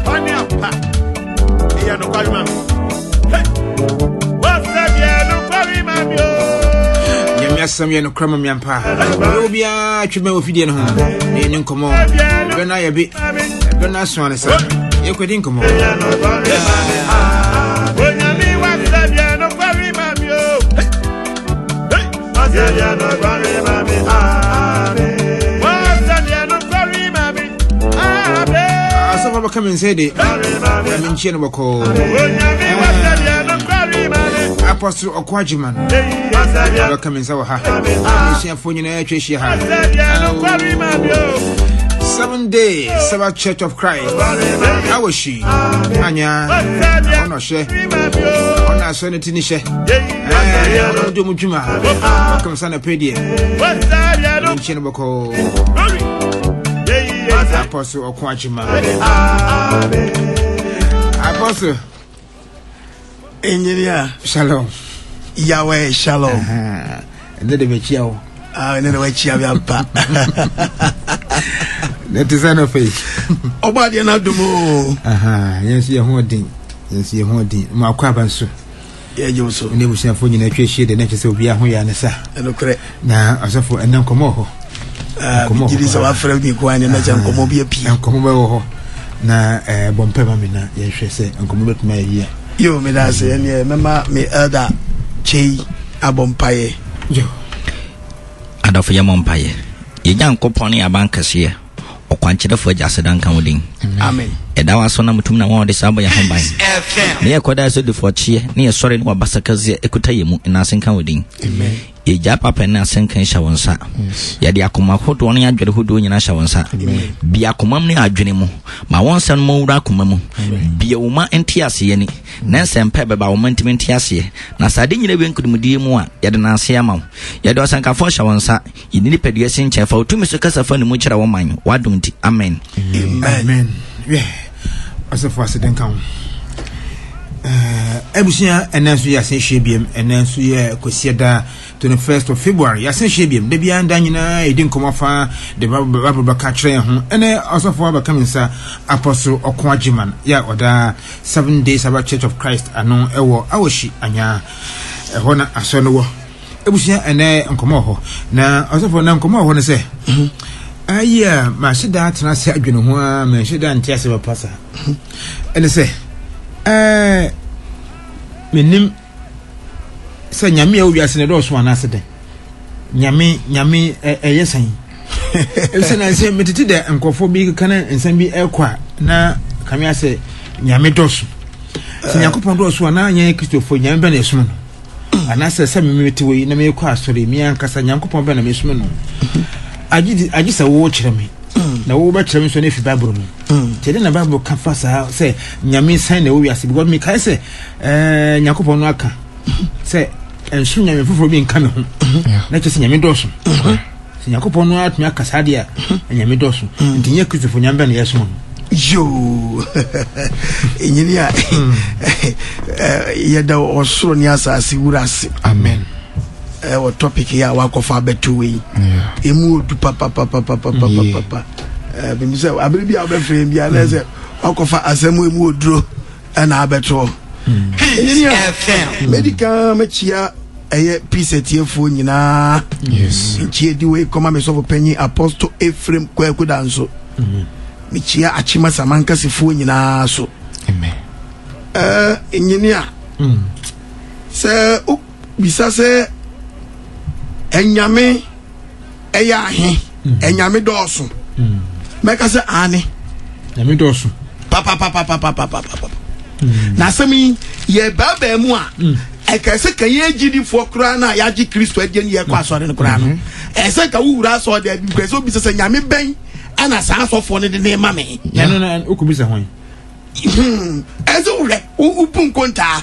Ampa ne ampa. Ɛyɛ nokware ma me. Hey! W'asɛm yɛ nokware ma me o. Nyame asɛm yɛ nokorɛ ma me ampa. Ɛwɔ obiara twe bɛn wɔ fidie no ho na yɛni nkɔmmɔ. Ɛberɛ no ayɛ bi, ɛberɛ no aso ane sa. Yɛkɔdi nkɔmmɔ. Ɛyɛ nokware ma me. Onyame w'asɛm yɛ nokware ma me o. Hey! Hey! W'asɛm yɛ nokware ma me. Amen. W'asɛm yɛ nokware ma me. Amen. Asɔfo bɛka me nsɛ de, na menkyia no bɔkɔɔ. Onyame w'asɛm yɛ nokware ma me. Apostle Ɔko Agyeman bɛka me nsa wɔ ha. Abusuafoɔ nyinaa atwa ahyia ha. Seven Day Sabbath Church of Christ. Awoshi anya ɔna ɔhyɛ ɔna asɔ ne ti ne hyɛ ɔna ɔdi ɔmo dwuma ɔkam sa na pɛ deɛ nkyɛn no bɔkɔɔ Apostle Ɔko Agyeman. Apostle. Engineer. Shalom. Yahweh shalom. Ɛnɛ de bɛkyia wo. Ah, ɛnɛ de wakyia me ampa. Na te sɛ no fei. Ɔbɔ adeɛ no adom o. Yɛn nso yɛ ho ɔden. Yɛn nso yɛ ho ɔden. Ma akɔ aba nso. Yɛgye wo so. Ne abusuafoɔ nyinaa atwa ahyia deɛ na kyerɛ sɛ obiara ho yɛ ane sa. Ɛnokorɛ. Na ɔsɔfo ɛnɛ nkɔmmɔ wɔ hɔ. Ah, megye di sɛ wafrɛ me nko ne na kyɛ nkɔmmɔ bi apii. Nkɔmmɔ bɛwɔ hɔ. Na eh, bɔ mpae ma me na yɛnhwɛ sɛ nkɔmmɔ bɛtumi ayɛ yie. Yo, meda ase ɛneɛ mɛma me elder Kyei abɔ mpaeɛ. Yo. Adɔfo yɛmmɔ mpaeɛ. Yɛn Nyankopɔn ne aban kɛseɛ, ɔkwankyerɛfoɔ agya aseda nka wo din. Amen. Ɛda wo aso na mutum na wɔn a wɔde saa bɔ yɛn ho ban. Ne yɛkɔda so de fɔkyeɛ ne yɛsɔre ne wabasa kɛseɛ ɛkuta yɛn mu nnaase nka wo din. Amen. Yɛgyaa papa ne asɛnka hyɛ wo nsa. Yɛde akoma hodoɔ ne adwene hodoɔ nyinaa hyɛ wo nsa. Bia akomam ne adwene mu. Ma wɔn nsɛm no nwura akoma mu. Bia wo ma nte aseɛ ni. Na nsɛmpa ɛbɛba wo ma ntumi nte aseɛ. Na sɛ ade nyina wie nkonimdie mu a, yɛde n'ase ama wo. Yɛde ɔsɛnkafoɔ hyɛ wo nsa. Yɛde nipadua si nkyɛn. Fa wo tumi so kasa fa ne mu kyerɛ wo man. W'adom nti. Amen. Amen. Yeah. Ɔsɔfo aseda nka ho. Eh, abusua ɛnɛ nso yɛ asen hyia biam ɛnɛ nso yɛ kwasiada 21st of February yɛasen hyia biam da biara nda nyinaa yɛdi nkɔmmɔ fa de Bible bɛka kyerɛ yɛn ho ɛnɛ ɔsɔfo abɛka me nsa Apostle Ɔko Agyeman yɛ a ɔda Seven Days Sabbath Church of Christ ano ɛwɔ Awohyi Anyaa ɛhɔ na asɔ no wɔ Ebusua ɛnɛ nkɔmɔ wɔ hɔ na ɔsɔfo na nkɔmɔ wɔ hɔ no sɛ ayi a mahyɛ da atena ase adwene ho a mahyɛ da nte ase papa saa ɛne sɛ ɛɛ menim sɛ nyame a wiase no ɛdɔɔso anaasɛ dɛn nyame nyame ɛyɛ sɛn ɛsɛ na sɛ metete dɛ nkurɔfoɔ bi keka na nsɛm bi ɛkɔ a na kame asɛ nyame dɔɔso sɛ nyankopɔn dɔɔso a na nyɛ kristofoɔ nyame bɛ na ɛsom no anaasɛ sɛ mete wɔ yi na mekɔ asɔre me ankasa nyankopɔn bɛ na mesome no agye agye sɛ wowɔ kyerɛ me na wowɔ bɛkyerɛ me nso no ɛfi bible mu nti ɛde na bible ka fa saa sɛ nyame san na ɛwɔ wiase because mekae sɛ eh, nyankopɔn no aka sɛ ɛnso nyame foforɔ bi nka me ho na kyerɛ sɛ nyame dɔɔso Sɛ Nyankopɔn no ara tumi aka saa deɛ a, anyame dɔɔso. Mm. Nti nyɛ Kristofo nyame bɛn na yɛsom no. Yoo, ɛnyini a mm. yɛda ɔsoro ne asase wura ase. Amen. Ɛwɔ topic yi a wakɔfa abɛto wei. Emu odu papapapapapapa. Bɛmi sɛ abere bi a wobɛfrɛ bi a na sɛ wakɔfa asɛm emu oduro ɛna abɛtoɔ. Ɛnyini a mɛdi kan mɛkyia ɛyɛ peace atiefoɔ nyinaa nkyia di wei kɔma me sɔfo panyin apostle Ephraim Kwaku Danso mekyia akyema samankasifoɔ nyinaa so ɛɛ nyini a mm. sɛ wobisa sɛ ɛnyame ɛyɛ ahe mm. ɛnyame dɔɔso mm. mɛka sɛ aane nyame dɔɔso papapapapapapapa mm. na asɛm yi yɛ baabaa mu a ɛka sɛ ka yɛ agyidifoɔ koraa no a yɛagye kristo agye ne yɛkɔ asɔre no koraa no mm-hmm. ɛsɛ ka wowura asɔre daabi kura sɛ obisa sɛ nyame bɛn ɛna saa asɔfoɔ no de ne ma me wokɔbisa hwan Hmm, ɛsɛ wohwɛ wobu nkontaa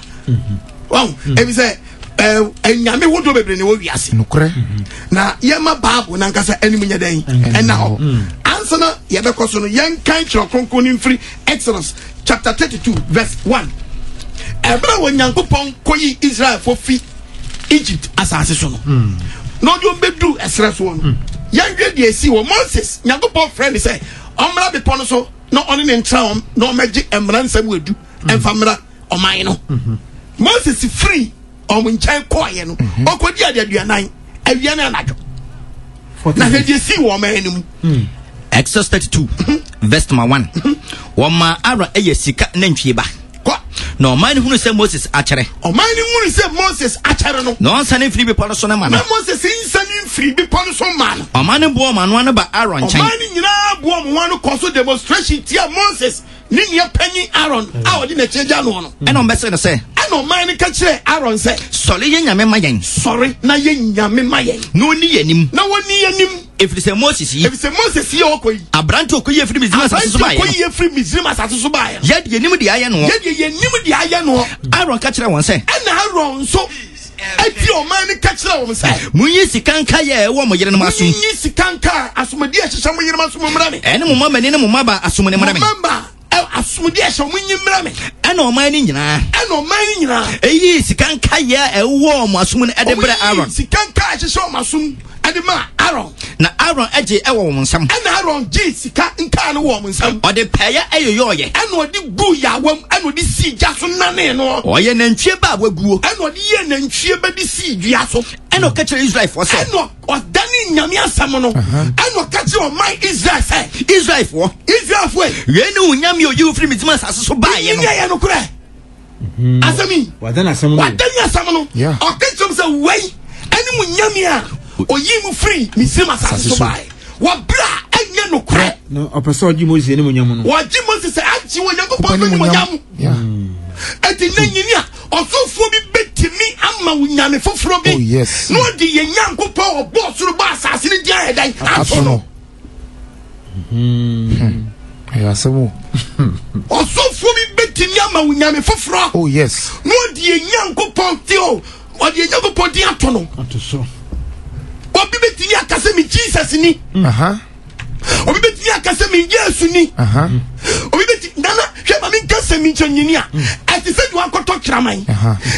wahu hmm. ebi sɛ ɛnyame hodoɔ bebree na ɛwɔ wiase nokorɛ na yɛma bible nankasa anim nyɛ dɛn ɛna hɔ hmm. ansa na yɛbɛkɔ so no yɛnkan twerɛ kronkron no mfiri exodus chapter 32 verse 1 ɛberɛ a onyankopɔn kɔyi israelfoɔ fi egypt asase so no na ɔde wɔn bɛduru ɛserɛ soɔ no yɛnhwɛ deɛ ɛsi wɔ moses nyankopɔn frɛ ne sɛ ɔmmra bepɔ no so. na ɔne ne ntra wɔn na ɔmɛgye mmara nsɛm wɔ edu ɛnfa mmra ɔman no. Moses firi wɔn nkyɛn kɔɔyɛ no, ɔkɔdi ade aduanan awia ne anadwo. Na hwɛ deɛ sii wɔ ɔman no mu. Exodus 32 verse number 1. Wɔmaa Aaron yɛ sika nantwie ba. Kɔ. Na ɔman no hunu sɛ Moses akyɛrɛ. Ɔman no hunu sɛ Moses akyɛrɛ no. Na ɔnsane mfiri bepɔ no so no ma no. Na Moses nsane mfiri bepɔ no so ma no. Ɔman no boa wɔn ano ano ba Aaron nkyɛn. Ɔman no nyinaa boa wɔn ano kɔ so demonstration tia Moses ne nua panyin Aaron a ɔde n'akyi agya noɔ no. Ɛna ɔbɛsɛ no sɛ. Ɛna ɔman no ka kyerɛɛ Aaron sɛ. Sɔre yɛ nyame ma yɛn. Sɔre na yɛ nyame ma yɛn. Na ɔnni yɛn anim. Na ɔnni yɛn anim. Ɛfiri sɛ Moses yi. Ɛfiri sɛ Moses yi a ɔkɔ yi. Aberante a ɔkɔyi afiri Misraim asase so baeɛ no. Aberante a ɔkɔyi afiri Misraim asase so baeɛ no. Yɛ deɛ yɛnim deɛ ayɛ noɔ. Yɛ deɛ yɛnim deɛ ayɛ noɔ. Aaron ka kyerɛɛ wɔn sɛ. Ɛna Aaron nso eti ɔman no ka kyerɛɛ wɔn sɛ. Monyi sika nkaeɛ a ɛwɔ mo yerenom asom. Monyi sika nkaeɛ asomdie a ɛhyehyɛ mo yerenom asom mmrɛ me. Ɛne mo mma mmanin ne mo mmabaa asom no mmrɛ me. Mo mma mmaa asomdie a ɛhyɛ wɔn nyi mmrɛ me. Ɛna ɔman no nyinaa. Ɛna ɔman no nyinaa. Eyii sika nkaeɛ a ɛwɔ wɔn asom no de brɛ Aaron. Wɔyii sika nkaeɛ a ɛhyehyɛ wɔn asom de maa Aaron. Na Aaron gyee ɛwɔ wɔn nsam. Ɛna Aaron gyee sika nkaa no wɔ wɔn nsam. Ɔde pɛeɛ ɛyoyɔɔyɛ. Ɛna ɔde guu yaawa mu, ɛna ɔde sii gya so nanee no. Ɔyɛ nantwie ba a waguo. Ɛna ɔde yɛɛ nantwie ba de sii dua so. Ɛna ɔka kyerɛɛ Israelfoɔ sɛ. Ɛna ɔdanee Nyame asɛm no. Ɛna ɔka kyerɛɛ ɔman Israel sɛ. Israelfoɔ. Israelfoɔ. Wei ne wo nyame a ɔyii wo firi Misraim asase so baeɛ no. Nyɛ yɛ nokorɛ. Mhm. Asɛm yi. Wadane asɛm no. Wadane asɛm no. Ɔka kyerɛ sɛ wei ɛne mo nyame a ɔyii mo firi Misraim asase so baeɛ. Wɔ berɛ a ɛnyɛ nokorɛ. Na ɔpɛ sɛ ɔgye Moses animuonyam no. Wɔgye Moses agye Onyankopɔn animuonyam. Ɛti na nyini a ɔsɔfoɔ bi bɛtumi ama wo nyame foforɔ bi. Oh, yes. Na ɔde yɛn Nyankopɔn ɔbɔɔ soro bɔ asase no din ayɛ dɛn ato no. Hmm. Ɛyɛ asɛm o. Ɔsɔfoɔ bi bɛtumi ama wo nyame foforɔ. Oh yes. Na ɔde yɛn Nyankopɔn ti o, ɔde yɛn Nyankopɔn din ato no. Ato so. Obi bɛtumi aka sɛ me Jesus ni. Aha. Obi bɛtumi aka sɛ me Yesu ni. Aha. Obi bɛtumi nana hwɛ ma menka sɛ me nkyɛn nyini a ɛte sɛ deɛ wakɔtɔ kraman.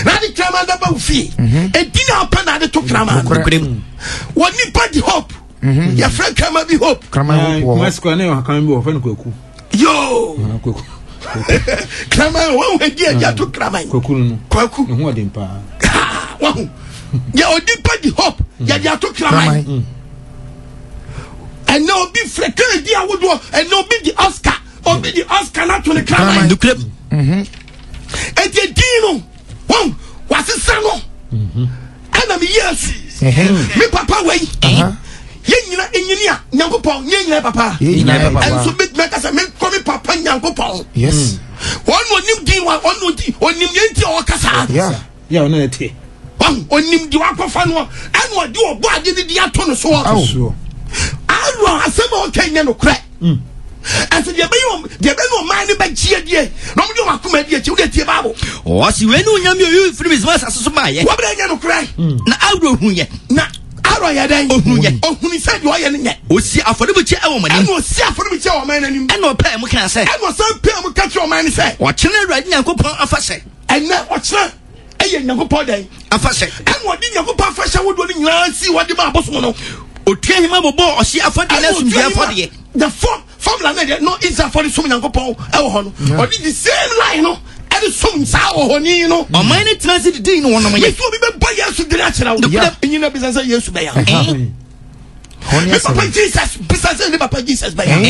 Na ade kraman bɛba wo fie. Ɛdi na apɛ na ade to kraman. Nokorɛ. Wɔ nipa di hope. Mhm. Yɛfrɛ kraman bi hope. Kraman hope wɔ hɔ. Kumasi kura ne yɛ kraman bi wɔ fɛ no kwaku. Yoo. Ah, kwaku. Kraman wɔn wɔn di ɛdi ato kraman. Kwaku no. Kwaku. Ne ho ɔden paa. Wahu. Yɛ odi pa di hope. Mm. Yɛ di ato kraman. Mm. Ɛnna obi fɛ kɛlɛ di ahodoɔ ɛnna obi di Oscar obi di Oscar n'ato ne kraman. Nukurem. Mhm. Eti edin no wɔn wasesa no. Mhm. Ɛna mi Yesu. Me papa wei. Yɛn nyina enyini a Nyankopɔn yɛn nyina papa. Ɛnso bɛtumi aka sɛ menkɔ me papa Nyankopɔn. Yes. Wɔn na onim din wa wɔn na odi onim yɛn ti a ɔkasa. Yeah. Yeah, ɔno na ɛte. Wɔn onim di wakɔfa no ɛna ɔde ɔbɔ ade ne di ato no soɔ. Aaron asɛm a ɔka nyɛ nokorɛ. Ɛsɛ deɛ ɛbɛyɛ wɔn deɛ ɛbɛyɛ ɔman no bɛgye adie na wɔn de wɔn akoma adi akyi wode tie baabo. Ɔsi wei ne onyame oyi firi Misraim asase so baayɛ. Wɔbɛrɛ nyɛ nokorɛ. Na Aaron hu yɛ. Na Aaron yɛ dɛn? Ohunu yɛ. Ohunu sɛ deɛ ɔyɛ no nyɛ. Osi afɔrebukyia ɛwɔ wɔn anim. Ɛna osi afɔrebukyia wɔ ɔman no anim. Ɛna ɔpɛɛ mu kaa sɛ. Ɛna ɔsan pɛɛ mu ka kyerɛ ɔman no sɛ. Ɔkyena Awurade Nyankopɔn afahyɛ. Ɛnɛ ɔkyena ɛyɛ Nyankopɔn dɛn? Afahyɛ. Ɛna ɔde Nyankopɔn afahyɛ ahodoɔ no nyinaa si hɔ de ma abosom no. Otua hema bobɔɔ ɔhye afɔdeɛ ne asomdwoeɛ afɔdeɛ. The form formula no deɛ no Israelfoɔ de som Nyankopɔn ɛwɔ hɔ no. Ɔde the same line no ɛde som saa ɔhɔni no. Ɔman no tena ase didii no wɔnom yɛ. Mesi obi bɛbɔ Yesu dini akyerɛ wo. Nyina bisa sɛ Yesu bɛya. Me papa Jesus bisa sɛ ne papa Jesus bɛya.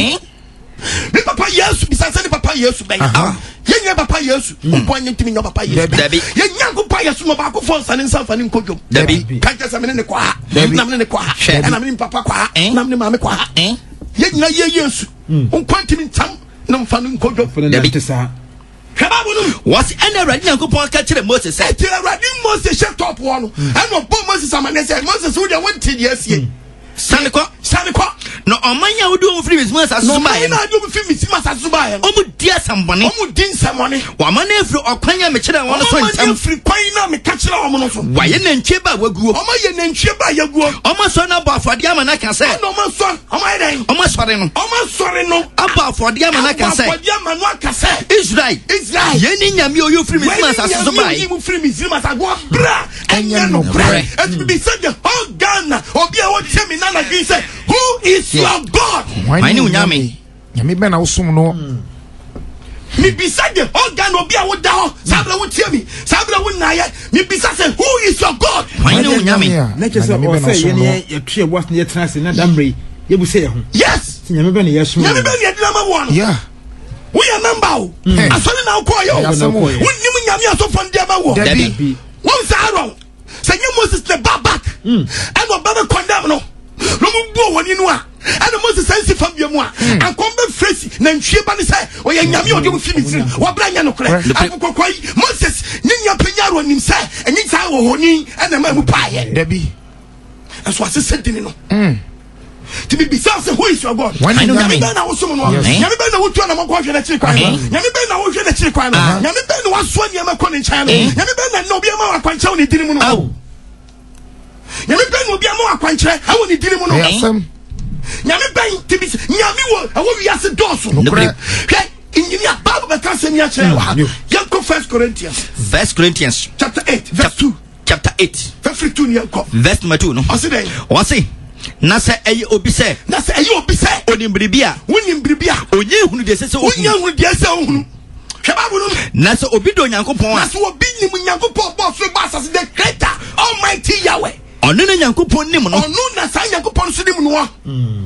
Me papa Yesu bisa sɛ ne papa Yesu bɛya. Yɛn nyɛ papa Yesu. Nko anyɛ ntumi nyɛ papa Yesu. Yɛn Nyankopɔn Yesu ma baako fɔ nsa ne nsa nfa ne nkɔ dwom. Ka kyerɛ sɛ mene ne kɔ ha. Na mene ne kɔ ha. Ɛna mene papa kɔ ha. Na mene maame kɔ ha. Yɛn nyina yɛ Yesu. Nko ntumi ntam na nfa ne nkɔ dwom. Dabi. Hwɛ Bible no mu. Wɔsi ɛna Awurade Nyankopɔn ka kyerɛ Mose sɛ. Eti Awurade Mose hyɛ top hɔ no. Ɛna ɔbɔ Moses amaneɛ sɛ Moses wo deɛ wonte deɛ asie. Sane kɔ. Sane kɔ. Na ɔman a wode wɔn firi Misraim asase so baeɛ no. Na ɔman a wode wɔn firi Misraim asase so baeɛ no. Wɔn di asɛmmɔne. Wɔn di nsɛmmɔne. Wɔama no afiri ɔkwan a mekyerɛɛ wɔn no so ntɛm. Wɔama no afiri kwan no a meka kyerɛɛ wɔn no so. Wɔayɛ nantwie ba a waguo. Wɔayɛ nantwie ba a yaguo. Wɔn asɔre no abɔ afɔdeɛ ama no aka sɛ. Ɛna wɔn asɔre wɔn ayɛ dɛn? Wɔn asɔre no. Wɔn asɔre no. Abɔ afɔdeɛ ama no aka sɛ. Abɔ afɔdeɛ ama no aka sɛ. Israel. Israel. Yei ne nyame a ɔyi wo firi Misraim asase so Wei ne nyame a baeɛ. ɔyi mo firi Misraim asase so bra ɛnyɛ nokorɛ. Ɛti bibi sɛ the whole Ghana obi a wɔkyɛ me nana dwen sɛ who is your God? Hwan ne wo nyame? Nyame bɛn na wosom no? Mebisa the whole Ghana obi a woda hɔ saa berɛ wotie mi saa berɛ wonaeɛ mebisa sɛ who is your God? Hwan ne wo Nyame? Na kyerɛ sɛ ɔwɔ sɛ yɛne yɛto yɛn bo ase na yɛtena ase na da mmerɛ yi yɛbu sɛ yɛ ho. Yes. Sɛ Nyame bɛn na yɛsom Nyame bɛn na yɛde ama woɔ no. Yeah. Woyɛ mɛmba o. Asɔre na wokɔɔyɛ o. Wonnim Nyame asɔfoɔ no de ama woɔ. Dabi. Wɔn sɛ Aaron sɛ nye Moses ne ba back ɛna ɔba bɛ condemn no na ɔmo bu wɔn ni a ɛna Moses ansi fam bia mu a ankɔm bɛ fira si nantwie ba ne sɛ ɔyɛ nyame ɔde ɔmo fi Misiri wɔbra nyɛ nokorɛ akokɔkɔ yi Moses ne nua panyin Aaron nim sɛ ɛnye saa wɔ hɔ ni ɛna ɛma emu paayɛ Dabi. Ɛso asesɛ dini no. Ti bi bisa sɛ who is your God? Nyame bɛn na wosom no? Nyame bɛn na wotu anamɔ kɔ hwɛ n'akyiri kwan no? Nyame bɛn na wohwɛ n'akyiri kwan no? Nyame bɛn na wasoa nneɛma kɔ ne nkyɛn no? Nyame bɛn na nna obi ama wakwankyerɛ wɔ ne dini mu no? Nyame bɛn na obi ama wakwankyerɛ wɔ ne dini mu no? Nyame bɛn ti bi nyame wɔ ɛwɔ wiase dɔɔso. Hwɛ engineer Bible bɛka asɛm yi akyerɛ wɔ ha. Yɛnkɔ First Corinthians. First Corinthians. Chapter 8 verse 2. Chapter 8. Fɛfiri tu ni ɛnkɔ. Verse number 2 no. Ɔsi dɛ. Ɔsi. Na sɛ ɛyɛ obi sɛ. Na sɛ ɛyɛ obi sɛ. Onim biribi a. Wonim biribi a. Onye ehunu deɛ ɛsɛ sɛ ohunu. Onye ehunu deɛ ɛsɛ ohunu. Hwɛ baabu no. Na sɛ obi dɔ Onyankopɔn a. Na sɛ obi nim Onyankopɔn bɔ soro bɔ asase the creator almighty Yahweh. Ɔno na Nyankopɔn nim no. Ɔno na saa Nyankopɔn nso nim noɔ.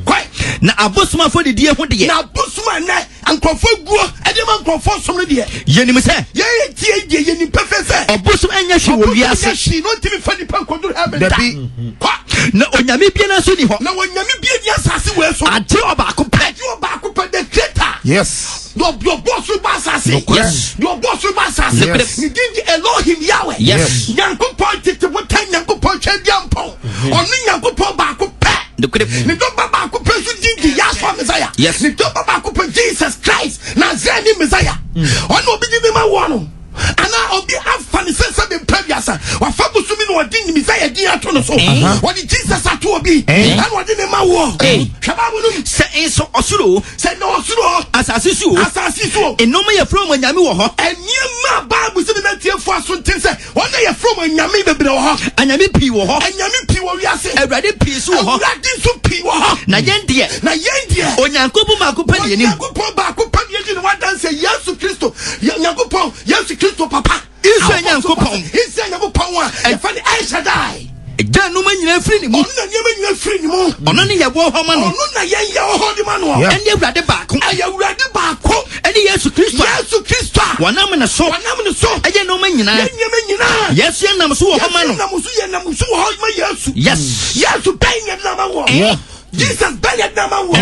Kɔe. Na abosom afɔdidie ho deɛ. Na abosom a nnɛ nkurɔfoɔ guo ɛde ma nkurɔfoɔ som no deɛ. Yɛnim sɛ. Yɛn tie deɛ yɛnim pɛfɛ sɛ. Ɔbosom nyɛ hwee wɔ wiase. Ɔbosom nyɛ hwee na ɔntumi fa nipa nkɔduru heaven da. Dabi. Kɔ. Na onyame biara nso ni hɔ. Na onyame biara ni asase wei so. Agye ɔbaako pɛ. Agye ɔbaako pɛ the creator. Yes. Deɛ ɔbɔɔ soro bɔ asase. Yes. Deɛ ɔbɔɔ soro bɔ asase. Yes. Ne din de Elohim Yahweh. Yes. Nyankopɔn tete botan Nyankopɔn Tweaduampɔn. Ɔno Nyankopɔn baako pɛ. Nokorɛ. Ne dɔba baako pɛ nso din de Yahshua Messiah. Yes. Ne dɔba baako pɛ Jesus Christ Nazarene Messiah. Ɔno obi di ne ma woɔ no. Anaa obi afa ne sɛ sɛ bempɛ wiasa. Wafa bosomi na ɔde ne Messiah din ato no so. Ɔde Jesus ato obi. Ɛna ɔde ne ma woɔ. Hwɛ Bible no mu. Sɛ nso ɔsoro o. Sɛ na ɔsoro o. Asase so o. Asase so o. Nneɛma yɛfrɛ wɔn anyame wɔ hɔ. Nneɛma a Bible sɛ mema atiefoɔ aso nte sɛ wɔn a yɛfrɛ wɔn anyame bebree wɔ hɔ. Anyame pii wɔ hɔ. Anyame pii wɔ wiase. Awurade pii nso wɔ hɔ. Awurade nso pii wɔ hɔ. Na yɛn deɛ. Na yɛn deɛ. Onyankopɔn baako pɛ na yɛnim. Onyankopɔn baako pɛ na yɛdi ne ho adanseɛ, Yesu Kristo. Nyankopɔn, Yesu Kristo papa. Israel Nyankopɔn. Israel Nyankopɔn a yɛfrɛ no El Shaddai. Agya nneɛma nyinaa firi ne mu. Ɔno na nneɛma nyinaa firi ne mu. Ɔno ne yɛwɔ hɔ ma no. Ɔno na yɛn yɛ wɔ hɔ de ma no. Ɛne Awurade baako. Ɛyɛ Awurade baako. Ɛne Yesu Kristo a. Yesu Kristo a. Wɔnam ne so. Wɔnam ne so. Ɛyɛ nneɛma nyinaa. Yɛ nneɛma nyinaa. Yesu yɛn nam so wɔ hɔ ma no. Yɛn nam so yɛn nam so wɔ hɔ ma Yesu. Yes. Yesu bɛn yɛn nam wɔ. Yeah. Jesus bɛn yɛ dama wɔ.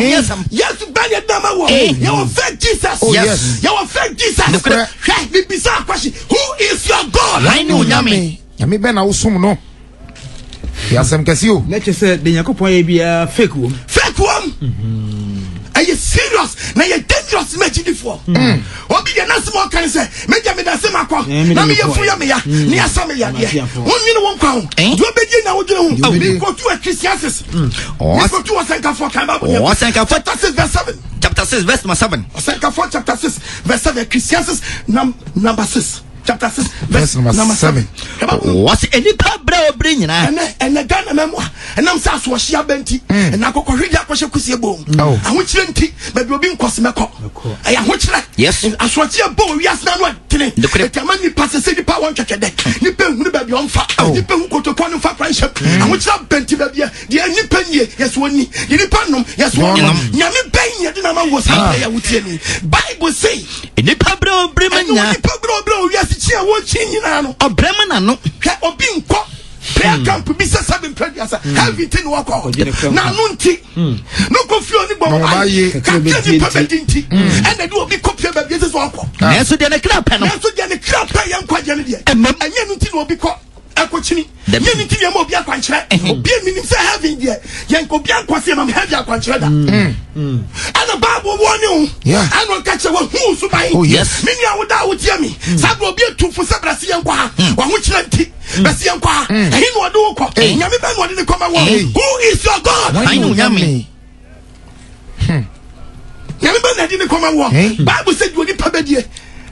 Yesu bɛn yɛ dama wɔ. Yɛ wɔ fake Jesus. Oh, yes. Yɛ wɔ fake Jesus. Hwɛ mi bisa akwasi who is your God? Hwan ne onyame? Nyame bɛn na wosom no? Yɛ asɛm kɛse o. Na kyerɛ sɛ de Nyankopɔn yɛ biara fake wom. Fake wom. Ɛyɛ serious na yɛ dangerous ma agyidifoɔ. Obi deɛ n'asɛm a ɔka ne sɛ megya meda sɛ makɔ na meyɛ funu yɛ meya ne asa me yadeɛ. Wonwene wo nkwa ho. Deɛ wobɛdie na wodwene ho. Mekɔtu Ecclesiastes. Mekɔtu Ɔsɛnkafoɔ kan Bible nyɛ. Ɔsɛnkafoɔ chapter 6 verse 7. Chapter 6 verse number 7. Ɔsɛnkafoɔ chapter 6 verse 7. Ecclesiastes number 6. Chapter 6 verse number 7. Wɔsi nnipa brɛ obere nyinaa. Ɛnɛ ɛnɛ Ghana mɛmu a ɛnam sɛ asoɔhye aba nti ɛnɛ akɔkɔhwe de akɔhyɛ kusie bom ahokyerɛ nti baabi obi nkɔsi mɛkɔ ɛyɛ ahokyerɛ. Yes. Asoɔhye ɛbɔ wɔ wiase n'ano ɛdene. Ɛti ama nipa sɛ sɛ nipa wɔn twɛtwɛ dɛ nipa ehunu baabi ɔnfa nipa ehu kotokɔ ne nfa kwan hyɛm ahokyerɛ aba nti baabi deɛ nipa nie yɛsɛ wɔni deɛ nipa nom yɛsɛ wɔnom nyame bɛn yɛde na ama wɔ saa bɛyɛ wotie ni Bible say. Nnipa brɛ ɔbrɛ ma nyinaa. Nnipa brɛ ɔbrɛ wɔ wiase kyi a wɔkyi nyinaa no. Ɔbrɛ ma n'ano. Hwɛ obi nkɔ prayer hmm. camp bi sɛ sɛbi mpɛ duasa hmm. heavy ti na wɔkɔ n'ano nti hmm. ne kɔ fie ɔne bɔ ayi kakra nipa bɛ di nti ɛna de obi kɔ pie baabi ɛsɛ sɛ ɔkɔ. Nanso deɛ ne kra pɛ no. Nanso deɛ ne kra pɛ yɛ nkwagye no deɛ. Ɛnyɛ no nti na obi kɔ. Ɛkɔkyini yɛ ne ti yɛ ma obi akwankyerɛ obi eminim sɛ heaven deɛ yɛn obi ankɔsi ɛma mi heaven akwankyerɛ da ɛna baabu wɔ ne ho ɛna ɔka kyerɛ wɔ hu suban oh, mi nua wo da awotia mi saa bɛ obi etu fo sɛ brasi yɛn kɔ ha wɔn ho kyerɛ nti brasi yɛn kɔ ha ɛhin na ɔde wo kɔ nyame bɛ na ɔde ne kɔ ma wɔ who is your God. Hmm. Nyame bɛ na ɛde ne kɔma wɔ. Bible sɛ deɛ onipa bɛdie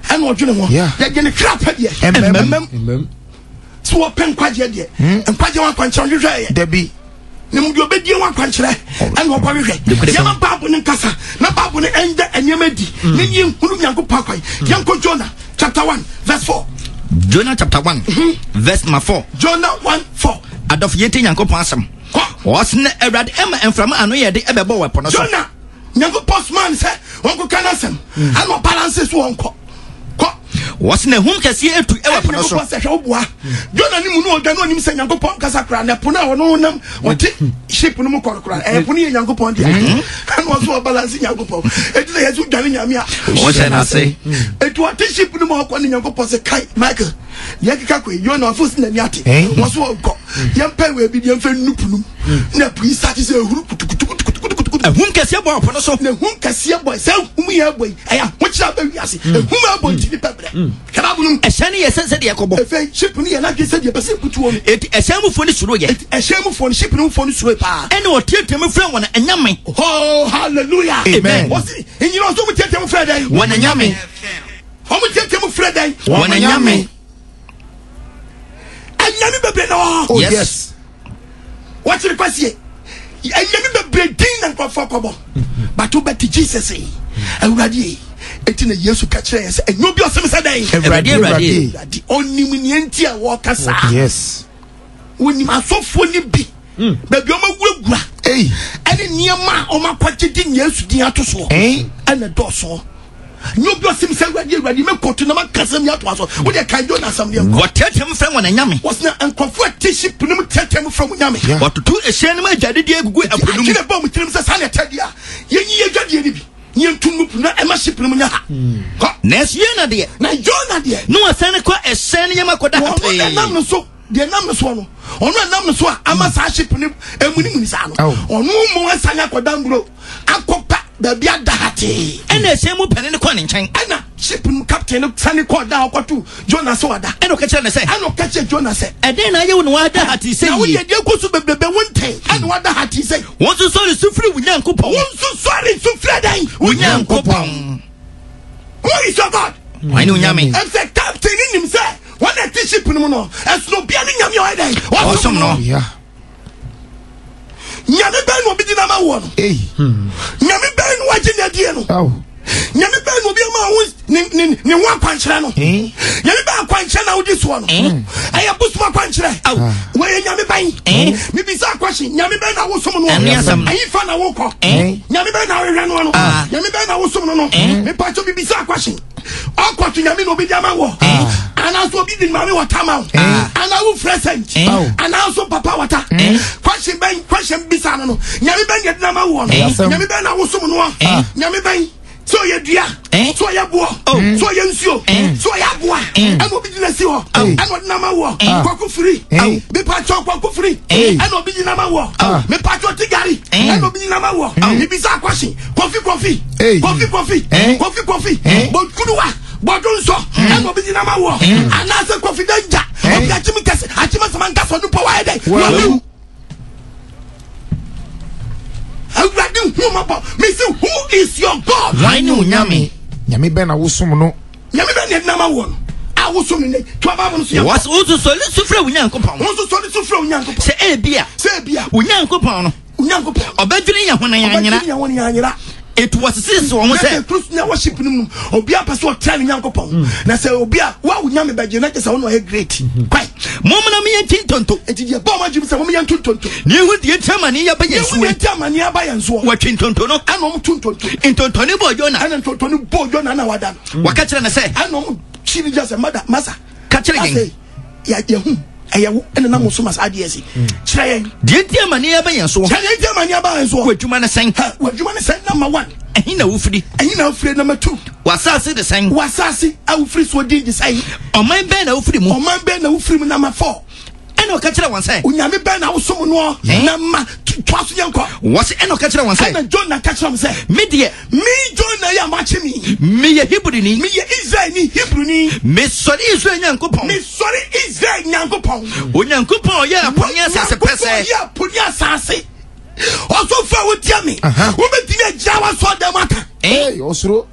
ɛna ɔdwene ho. Yɛgye ne kra pɛ deɛ. Ɛmɛm. Sɛ wɔpɛ nkwagyeɛ deɛ. Hmm. Nkwagyeɛ wɔn akwankyerɛ ɔhwehwɛ yɛ. Dabi. Na mu deɛ ɔbɛdie ho akwankyerɛ ɛna ɔkɔhwehwɛ. Yɛma Bible no nkasa na Bible no ɛnda nneɛma adi mm. na yɛnhunu Nyankopɔn akwan. Mm. Yɛnkɔ Jonah chapter 1 verse 4. Jonah chapter 1 mm -hmm. verse number 4. Jonah 1 4. Adɔfo yɛntie Nyankopɔn asɛm. Ɔsene Awurade ɛma mframa ano yɛ de ɛbɛbɔ wɔ ɛpo no so. Jonah Nyankopɔn somaa no sɛ ɔnkɔka n'asɛm mm. ana ɔbalanse so ɔnkɔ kɔ. Wɔsi na ehum kɛseɛ etu ɛwɔ po no so. Nyankopɔn sɛ hwɛ woboa Jona ne mu no ɔdwa no onim sɛ Nyankopɔn kasa koraa na ɛpo no a ɔno nam ɔte ship no mu kɔ no koraa ɛyɛ po no yɛ Nyankopɔn dea ɛna ɔso ɔbalanse Nyankopɔn eti sɛ yɛsɛ wodwane Nyame a ɔhyɛ n'ase eti ɔte ship no mu ɔkɔ ne Nyankopɔn sɛ kai Michael deɛ keka kɔ yi Jona ɔfo si n'ani ate wɔso ɔnkɔ yɛmpɛ wɔ ebi deɛ mfɛ nnupu no na po yi sate sɛ ehuru kutukutukutukutukutu. Ehum kɛseɛ bɔ ɔpo no so. Na ehum kɛseɛ bɔ sɛ ehum yɛ bɔ yi ɛyɛ ahokyere abɛ wiase hmm. ehum abɔ nti nipa brɛ. Hmm. Kɛrɛ abunu. Ɛhyɛn no yɛ sɛ sɛdeɛ ɛkɔbɔ. Efe ship no yɛ n'adwe sɛdeɛ pɛsɛ nkutuo no. Eti ɛhyɛn mu foɔ no suro yɛ. Eti ɛhyɛn mu foɔ no ship no mu foɔ no suro paa. Ɛna ɔteatea mu frɛ wɔn anyame. Oh hallelujah. Amen. Wɔsi enyina ɔsɔ mu teatea mu frɛ dɛn. Wɔn anyame. Wɔn teatea mu frɛ dɛn. Wɔn anyame. Anyame bebree na wɔ hɔ. Oh yes. Wɔkyere kwasie. Anyame bebree din na nkurɔfoɔ kɔbɔ. But wobɛte Jesus yi. Awurade yi. Eti na Yesu ka kyerɛ yɛn sɛ ɛnyɛ obi ɔsɛm sɛ dɛn. Awurade Awurade. Awurade ɔnim nea nti a wɔka saa. Yes. Wɔnim asɔfoɔ no bi. Hmm. Baabi wɔn awurawura. Ɛne nneɛma a wɔn akɔgye de Yesu din ato soɔ. Ɛna dɔɔso. Nyɛ obi ɔsim sɛ Awurade Awurade mɛkɔto na maka asɛm yi atoa so. Wo deɛ kan Yona asɛm deɛ nkɔ. Wɔteateam frɛ wɔn anyame. Wɔsena nkurɔfoɔ a ɛte ship no mu teateam frɛ wɔn nyame. Wɔtoto ɛhyɛn no mu agyadedeɛ gugu ɛpo no mu. Adwene bɔ wɔn tirim sɛ saa na ɛtɛ deɛ a, yɛnyi yɛn adwadeɛ no bi na yɛnto ngu po na ɛma ship no mu nyɛ ha. Kɔ. Nanso Yona deɛ. Na Yona deɛ. Na wɔsane kɔ ɛhyɛn no yam akɔda hatee. Wɔn na ɛnam no so. Deɛ ɛnam no soɔ no, ɔno ɛnam no so a ama saa ship no emunimuni saa no, ɔno mmom asane akɔda mburo akɔpa baabi ada hatee. Ɛna ɛhyɛn mu panin no kɔɔ ne nkyɛn. Ɛna ship no captain no sane kɔɔ da ɔkɔto Jonah sɛ wada. Ɛna ɔka kyerɛ no sɛ. Ɛna ɔka kyerɛ Jonah sɛ. Ɛdɛn na ayɛ wo na wada hatee sɛ yie? Na wodeɛ deɛ kɔ so bebrebe wo ntɛn ɛna wada hatee sɛ. Wo nso sɔre su frɛ wo Nyankopɔn. Wo nso sɔre su frɛ dɛn? Wo Nyankopɔn. Who is your God? Hwan ne wo Nyame? Ɛfisɛ captain no nim sɛ wɔn a ɛte ship no mu no ɛsono obia ne nyame a ɔyɛ dɛn ɔsom no nyame bɛn na obi gyina ma woɔ no nyame bɛn na wagye ne adie no nyame bɛn na obi ama wo ne ho akwankyerɛ no nyame bɛn akwankyerɛ na wodi soɔ no ɛyɛ bosom akwankyerɛ wɔyɛ nyame bɛn mebisa akwahye nyame bɛn na wosom no ɛyi fa na wokɔ nyame bɛn na wohwehwɛ no no nyame bɛn na wosom no no mepatwɛ bibisa akwahye ɔkɔto nyame na obi de ama wɔ anaasɛ obi de maame wɔta ma wo anaa wo frɛ sɛnt anaasɛ papa wɔta question bɛn question bisa no no nyame bɛn deɛ de ama wɔ no nyame bɛn na wosom no nyame bɛn sɛ ɔyɛ dua sɛ ɔyɛ boɔ sɛ ɔyɛ nsuo sɛ ɔyɛ aboa ɛna obi gyina si hɔ ɛna ɔde nama wɔ kɔkɔ firi mepatwɛ kɔkɔ firi ɛna obi gyina ma wɔ mepatwɛ tigari ɛna obi gyina ma wɔ mebisa akɔhye Kofi Kofi. Hey. Kofi Kofi. Eh. Kofi Kofi. Eh. Bɔkuduwa. Bɔdu nsɔ. Ɛna obi gyina ma wɔ. Anaasɛ Kofi Danger. Eh. Obi akyim kɛse. Akyim asɛm ankasa ɔno pɔ wayɛ dɛ. Wawu. Awurade hu ma bɔ. Mesi who is your God? Hwan ne wo Nyame? Nyame bɛn na wosom no? Nyame bɛn na ɛde nama wɔ no? A wosom no nnɛ. To aba no so yɛ. Wɔs wo nso sɔre su frɛ wo Nyankopɔn. Wo nso sɔre su frɛ wo Nyankopɔn. Sɛ ebia. Sɛ ebia. Wo Nyankopɔn no. Onyankopɔn. Ɔbɛdwene yɛn ho na yɛanyera. Ɔbɛdwene yɛn ho na yɛanyera. Etu wɔsesese wɔn ho sɛ. Na sɛ Kristo na worship no mu obi apɛ sɛ ɔtra ne Nyankopɔn. Hmm. Na sɛ obi a wa wo nyame bɛgye na kyɛ sɛ ɔno ɔyɛ great. Hmm. Kwae. Mɔmuna mi yɛn ti ntonto. Eti deɛ bɔɔ ma adwene sɛ wɔn yɛn to ntonto. Ne ehu deɛ nti amane yɛ ba yɛn soɔ. Ne ehu deɛ nti amane aba yɛn soɔ. Wɔtwe ntonto no. Ɛna wɔn to ntonto. Ntonto ne bɔɔ Yona. Ɛna ntonto ne bɔɔ Yona na wada no. Wɔka kyerɛ ne sɛ. Ɛna wɔn kyi ne gya sɛ mada masa. Ka kyerɛ yɛn. Yɛhu ɛyɛ wo ɛna nam so ma saa adeɛ si kyerɛ yɛn. Deɛ nti amane aba yɛn soɔ. Kyerɛ deɛ nti amane aba yɛn soɔ. W'adwuma ne sɛn. W'adwuma ne sɛn number one. Ɛhe na wofiri. Ɛhe na wofiri number two. W'asaase de sɛn. W'asaase a wofiri soɔ din de sɛn. Ɔman bɛn na wofiri mu. Ɔman bɛn na wofiri mu number four. Ɛna ɔka kyerɛ wɔn sɛ. Onyame bɛn na wosom noɔ. Na ma toa so yɛn kɔ. Wɔsi ɛna ɔka kyerɛ wɔn sɛ. Ɛna Jonah ka kyerɛ wɔn sɛ. Me deɛ. Me Jonah yi a moakye me yi. Meyɛ Hebrini. Meyɛ Israelni Hebrini. Mesɔre Israel Nyankopɔn. Mesɔre Israel Nyankopɔn. Onyankopɔn a ɔyɛɛ ɛpo ne asase pɛsɛɛ. Onyankopɔn a ɔyɛɛ ɛpo ne asase. Ɔsɔfo a wotia me. Wobɛtumi agyina w'asɔredan mu aka. Ee, ɔsoro.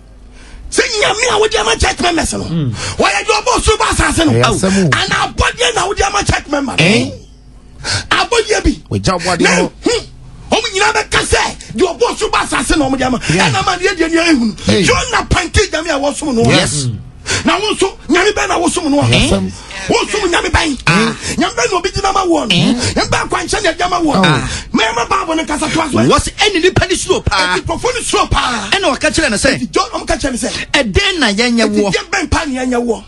Sɛ nyame a wode ama church members no. Wɔyɛ deɛ ɔbɔ ɔsoro bɔ asase no. Anaa abɔdeɛ na wode ama church member no. Abɔdeɛ bi. Wɔagya ɔbɔadeɛ Na hɔ. ehu. Wɔn nyinaa bɛka sɛ deɛ ɔbɔ so ba asase na wɔn de ama. Ɛna ama deɛ deɛ nea ehunu. Hey. Jonah pante nyame a wɔsom no. Yes. Na wo nso nyame bɛn na wosom no? Asɛm. Wosom nyame bɛn? Nyame bɛn na obi gyina ma woɔ no? Nyame bɛn akwankyɛn na ɛde ama woɔ no? Mɛma Bible no nkasa toa so. Wɔsi ɛne nipa ne suro paa. Enti nkurɔfoɔ no suro paa. Ɛna ɔka kyerɛ no sɛ. Enti John ɔmo ka kyerɛ no sɛ. Ɛdɛn na yɛnyɛ Enti woɔ? deɛ bɛn paa na yɛnyɛ woɔ?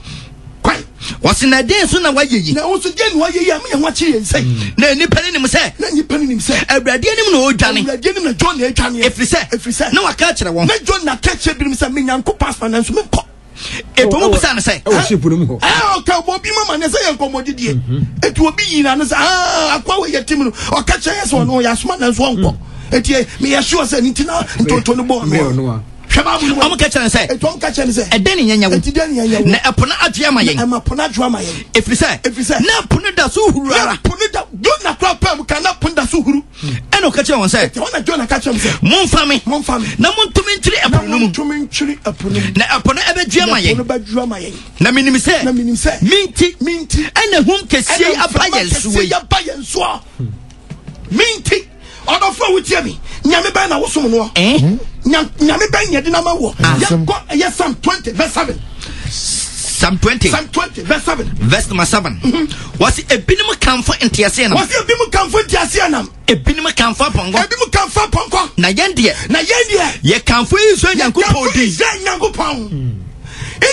Kwan. Wɔsi na ɛdɛn so na wayɛ yi? Na wo nso deɛ na wayɛ yi a meyɛ ho akyere yɛn sɛ. Na nipa no nim sɛ. Na nipa no nim sɛ. Awurade anim na ɔredwane. Awurade anim na John na ɛredwane. Ɛfiri sɛ. Ɛfiri sɛ. Na waka akyerɛ wɔn. Na John na aka akyerɛ binom sɛ me Nyankopɔn asoma nanso menkɔ. Etu ɔmo bisa no sɛ. Ɛwɔ ship no mu hɔ. Ɛɛ ɔka ɔbɔ obi mama ne sɛ yɛ nkɔmɔdidie. Mhm. Etu obi yi na no sɛ aa akɔ wɔ yɛ tim no ɔka kyerɛ yɛ sɛ ɔno ɔyɛ asoma nanso ɔnkɔ. Eti meyɛ sure sɛ ne ti na ntonto no bɔɔ no. Hwɛ baabu no mu. Ɔmo ka kyerɛ no sɛ. Etu ɔmo ka kyerɛ no sɛ. Ɛdɛn ne yɛnyɛ wo? Eti dɛn ne yɛnyɛ wo? Na ɛpo no adwe ama yɛn. Na ɛma po no adwe ama yɛn. Efiri sɛ. Efiri sɛ. Na po no da so huru ara. Na po no da Jona kura pɛɛ mu kan na po no da so huru. Ɛna ɔka kyerɛ wɔn sɛ. Eti hɔ na Jona ka kyerɛ wɔn sɛ. Momfa me. Momfa me. Na montumi ntwiri ɛpo no mu. Na montumi ntwiri ɛpo no mu. Na ɛpo no ɛbɛdwe ama yɛn. Na ɛpo no bɛdwe ama yɛn. Na menim sɛ. Na menim sɛ. Minti. Minti. Ɛna hum kɛseɛ yi aba yɛn soɔ yi. Ɛna mframa kɛseɛ yi aba yɛn soɔ. Minti. Ɔdɔfo a wotie me, nyame bɛn na wosom noɔ? Eh? Nyame bɛn yɛde no ama woɔ? Ah. Yɛnkɔ ɛyɛ Psalm 20 verse 7. Psalm 20. Psalm 20 verse 7. Verse number 7. Wɔsi ebinom kamfo nteaseɛnam. Wɔsi ebinom kamfo nteaseɛnam. Ebinom kamfo apɔnkɔ. Ebinom kamfo apɔnkɔ. Na yɛn deɛ. Na yɛn deɛ. Yɛ kamfo Israel Nyankopɔn din. Yɛ kamfo Israel Nyankopɔn.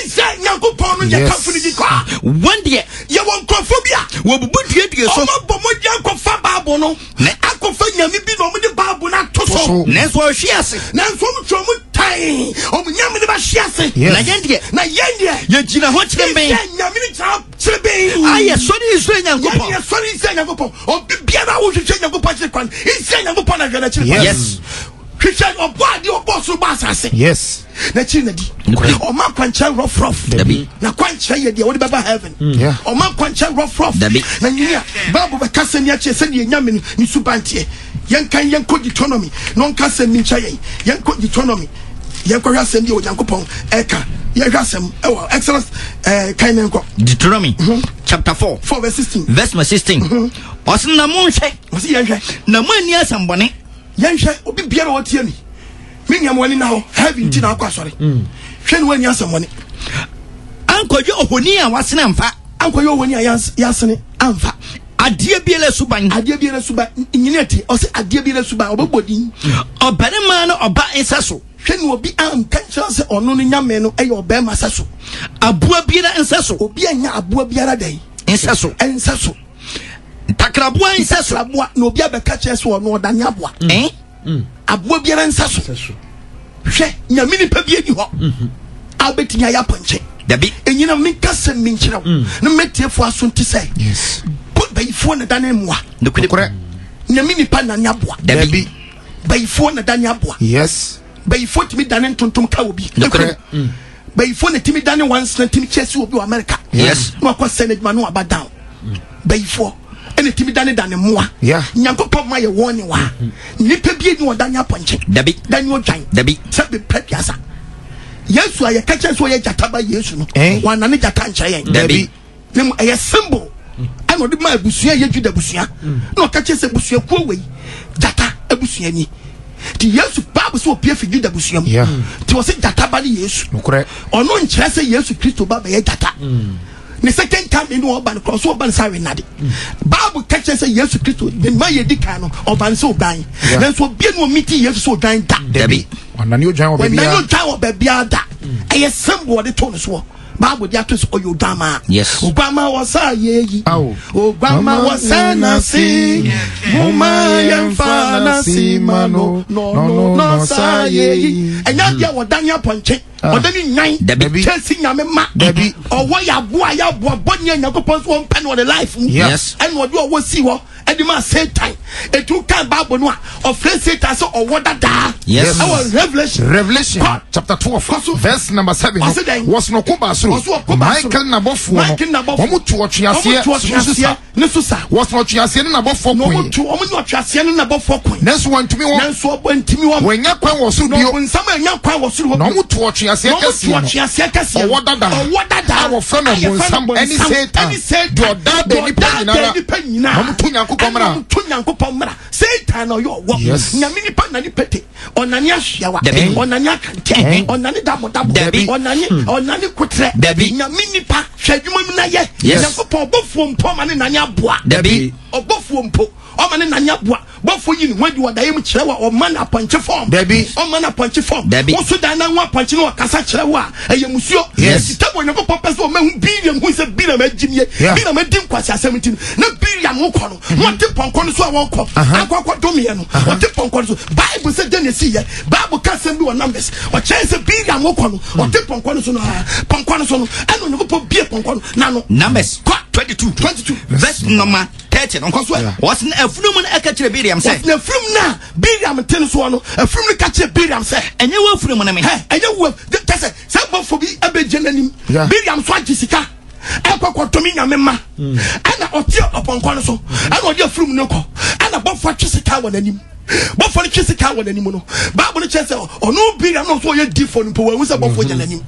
Israel Nyankopɔn no yɛ kamfo ne din kɔ. Wɔn deɛ. Yɛwɔ nkurɔfoɔ bi a. Wɔbubu duadua so. Wɔn abɔ mogya akɔfa Bible no. Na akɔfa nyame bi na wɔn de Bible no ato so. Nanso wɔhwe ase. Nanso wɔn twe wɔn tan. Wɔn nyame no bɛhwe ase. Na yɛn deɛ. Na yɛn deɛ. Yɛgyina hɔ kyerɛ Israel nyame no gyina kyerɛ bɛn. Ayɛ sɔre Israel Nyankopɔn. Yɛn yɛ sɔre Israel Nyankopɔn. Obi biara a wohwehwɛ Nyankopɔn akyiri kwan. Israel Nyankopɔn na hwɛ n'akyiri kwan. Yes. Hwehwɛ ɔbɔ adeɛ ɔbɔ soro bɔ asase. Yes. N'akyiri na di. Ɔma kwankyerɛ rɔfrɔf. Dabi. Na kwankyerɛ yɛ deɛ wɔde bɛba heaven. Mm. Ɔma kwankyerɛ rɔfrɔf. Dabi. Na nyini a Bible bɛka sɛ ni akyerɛ sɛdeɛ nyame no ne suban teɛ. Yɛnkan yɛnkɔ Deuteronomy na ɔnka asɛm bi nkyerɛ yɛn. Yɛnkɔ Deuteronomy. Yɛnkɔhwɛ asɛm bi a Onyankopɔn ɛka. Yɛhwɛ asɛm ɛwɔ Exodus ɛɛ kan ne nkɔ. Deuteronomy chapter 4. 4 verse 16. Verse number 16. Ɔsɛ na monhwɛ. Ɔsɛ yɛnhwɛ. Na moanni asɛmbɔne. Yɛnhwɛ obi biara a ɔtie mi. Me nua ma w'ani na hɔ. Heaven ti na akɔ asɔre. Hwɛ ne w'ani asɛmmɔne. Ankɔyɛ ohoni a wasene amfa. Ankɔyɛ ohoni a yasene amfa. Adeɛ biara suban. Adeɛ biara suban. Nyini ati. Ɔsɛ adeɛ biara suban. Ɔbɛbɔ din. Ɔbarima ne ɔba nsa so. Hwɛ ne obi anka nkyerɛ sɛ ɔno no nyame no ɛyɛ ɔbarima sɛ so. Aboa biara nsa so. Obi anya aboa biara dɛn. Nsa so. Nsa so. Ntakraboa nsa so. Ntakraboa na obi abɛka kyerɛ sɛ ɔno ɔdane aboa. Eh? Aboa biara nsa so. Hwɛ nyame nipa bi ani hɔ mhm. a wobɛtumi ayɛ apɔnkye. Dabi. Ɛnyina menka sɛ menkyerɛ wo mm. na mɛtiefoɔ aso nte sɛ bayifoɔ na dane mmoa. Nokorɛ. Nyame nipa nane aboa. Dabi. Bayifoɔ na dane aboa. Yes. Bayifoɔ tumi dane ntontom ka obi. Nokorɛ. Mm. Bayifoɔ na tumi dane wansena tumi kyɛ si obi wɔ America. Yes. Na wakɔ sɛ n'adwuma no aba down. Bayifoɔ ɛna tumi dane dane mmoa. Nyankopɔn ma yɛ wɔn ne wa. Nipa bi ni ɔdane apɔnkye. Dabi. Dane odwan. Dabi. Sɛ bepɛ biasa. Yesu a yɛka kyerɛ sɛ ɔyɛ gyata ba Yesu no. Eh? Wanane gyata nkyerɛ yɛn. Dabi. Ne mu ɛyɛ symbol. Ɛna ɔde ma abusua yɛ Juda abusua. Na ɔka kyerɛ sɛ abusuakuo wei gyata abusua ni. Nti Yesu Bible sɛ opie fi Juda abusua mu. Nti ɔsɛ gyata ba ne Yesu. Ɔno nkyerɛ sɛ Yesu Kristo ba bɛyɛ gyata. Ne second coming no ɔba no korɔ so ɔba no sɛ awenade. Bible ka kyerɛ sɛ Yesu Kristo ne mma yɛ di kan no ɔba no sɛ odwan. Nanso obie no ɔmiti Yesu sɛ odwan da. Dabi. Ɔnane odwan wɔ baabiara. Ɔnane odwan wɔ baabiara da. Ɛyɛ symbol ɔde to no soɔ. Bible de ato so ɔyɛ odwamaa. Yes. Oguama wɔ sa yɛ yi. Oguama wɔ sɛ n'ase. Moma yɛmfa n'ase ma no. N'ɔno n'ɔsa yɛ yi. Ɛnyɛ adeɛ a wɔdane apɔnkye. Ɔda ne nyan. Dabi. Kyɛnse nyame ma. Dabi. Ɔwɔ yɛ aboa yɛ aboa bɔne a Nyankopɔn so ɔmpɛ no ɔde life mu. Yes. Ɛna ɔde ɔwɔ si hɔ ɛde ma Satan. Etu kan Bible no a ɔfrɛ Satan sɛ ɔwɔ dadaa. Yes. Ɛwɔ Revelation. Revelation Kɔ. chapter 12 Kɔ so. verse number 7 no Ɔse dɛn? wɔsono ɔko baa soro Ɔso ɔko baa soro. Michael n'abɔfoɔ Michael no n'abɔfoɔ. wɔn tu Wɔn ɔtweaseɛ tu ɔtweaseɛ ne so sa. Wɔsono ɔtweaseɛ ne n'abɔfoɔ Na koe wɔn tu wɔn ne ɔtweaseɛ ne n'abɔfoɔ koe. Nanso wɔntumi wɔn. Nanso wɔntumi wɔn. Wɔanya kwan wɔ soro Na bio. ɔbonsam anya kwan wɔ soro hɔ Na bio. wɔn tu ɔtweaseɛ. ɔtweaseɛ kɛseɛ no. Ɔtweaseɛ kɛseɛ no. Ɔwɔ dada. Ɔwɔ dada. A wɔfrɛ no A yɛfrɛ no Ɔbonsam ɛne Satan. Ɛne Satan. Deɛ ɔdaadaa nnipa nyinara. Deɛ ɔdaadaa nnipa nyinaa. Na wɔto Nyankopɔn mmara. Ɛna wɔto Nyankopɔn mmara. Satan na ɔyɛ ɔwɔ. Yes. Nyame nipa nane pete. Ɔnane ahweawa. Dabi. Ɔnane akankyɛ. Ɔnane dabodabo. Dabi. Ɔnane ɔnane kotrɛ. Dabi. Nyame nipa hwɛ adwuma mu na yɛ. Yes. Nyankopɔn ɔbɔfoɔ mpo ɔma ne nane aboa. Dabi. Ɔbɔfoɔ mpo ɔma ne nane aboa. Bɔfoɔ yi ne ho adi wɔ daeɛ mu kyerɛ wo a ɔma no apɔnkye fɔm. Dabi. Ɔma no apɔnkye fɔm. Dabi. Woso dan na ho apɔnkye no ɔkasa kyerɛ wo a ɛyɛ musuo. Yes. Ɛti tɛm Onyankopɔn pɛ sɛ ɔma hu Biliam hu sɛ Biliam agyimie. Yeah. Biliam adi nkwasi asɛm nti no na Biliam wokɔ no na ɔte pɔnkɔ no so a wɔkɔ akɔ akɔ domeɛ no ɔte pɔnkɔ no so. Bible sɛ dɛn na ɛsi yɛ. Bible ka asɛm bi wɔ Numbers. Ɔkyerɛ sɛ Biliam wokɔ no ɔte pɔnkɔ no so no a pɔnkɔ no so no ɛna Onyankopɔn bie pɔnkɔ no n'ano. Numbers Kɔ. 22 22. verse number 30 no Kɔ so ɛ. wɔse na afunumu no ɛka kyerɛ Biriam sɛ Na afurum no a Biliam te no soɔ no afurum no ka kyerɛ Biliam sɛ ɛnyɛ wo afunumu no me hɛ ɛnyɛ wo kyɛ sɛ sɛ bɔfo bi ɛbɛgye n'anim Yeah. Biliam so agye sika ɛkɔ kɔtɔmi nyame ma ɛna ɔte ɔpɔnkɔ no so ɛna ɔde afurum no kɔ ɛna bɔfo atwe sika wɔ n'anim bɔfo no twe sika wɔ n'anim no Bible no kyerɛ sɛ ɔno Biliam no nso ɔyɛ difo no mpo wɔahu sɛ bɔfo gyina n'anim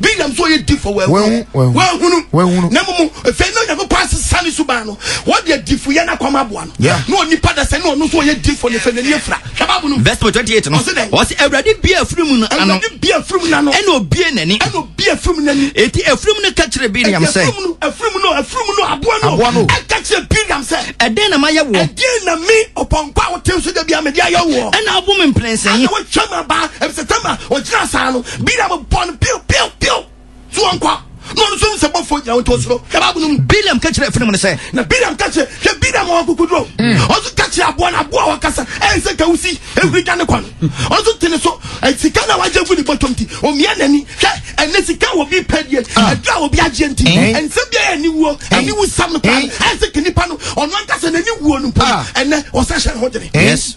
Biliam nso ɔyɛ difo Wɔahu, wɔahu wɔahu. wɔahunu Wɔahunu. na mmom afei na Onyankopɔn asesa ne suban no wɔde adifoyɛ no akɔm aboa no Yeah. na onipa da sɛ ne ɔno nso ɔyɛ difo no fɛ n'ani afira hwɛ Bible no mu. verse number 28 no Ɔse dɛn? wɔse Awurade bie afunumu no ano Awurade bie afurum n'ano ɛna obie n'ani ɛna obi afurum n'ani enti afunumu no ka kyerɛ Biriam sɛ afurum no afurum no afurum no aboa no Aboa no. ɛka kyerɛ Biriam sɛ ɛdɛn na mayɛ woɔ ɛdeɛn na me ɔpɔnkɔ a wote so da bia mede ayɛ woɔ ɛna abo me mprɛnsa yi ana wɔtwa ma baa ɛfisɛ tama ɔgyina saa no Biriam bɔ no piw piw piw so wɔnkɔ na ɔno nso hu sɛ bɔfoɔ gyina wo nti ɔsoro hwɛ Bible no mu Biriam ka kyerɛ afunumu no sɛ na Biriam ka kyerɛ hwɛ Biriam wɔ akokoduro ɔnso ka kyerɛ aboa no aboa a wɔkasa ɛyɛ sɛ kawusi ehuri dwane kɔ no ɔnso te ne so ɛ, sika na wagye gu ne bɔtɔm ti omia n'ani hwɛ ɛnɛ sika wɔ bi pɛ deɛ ɛduru a obi agye nti ɛnsɛm bi ayɛ aniwuo aniwu sam no koraa no ɛyɛ sɛ kenipa no ɔno ankasa n'ani wuo no mpo no ɛnɛ ɔsa hyɛ ne ho dene yes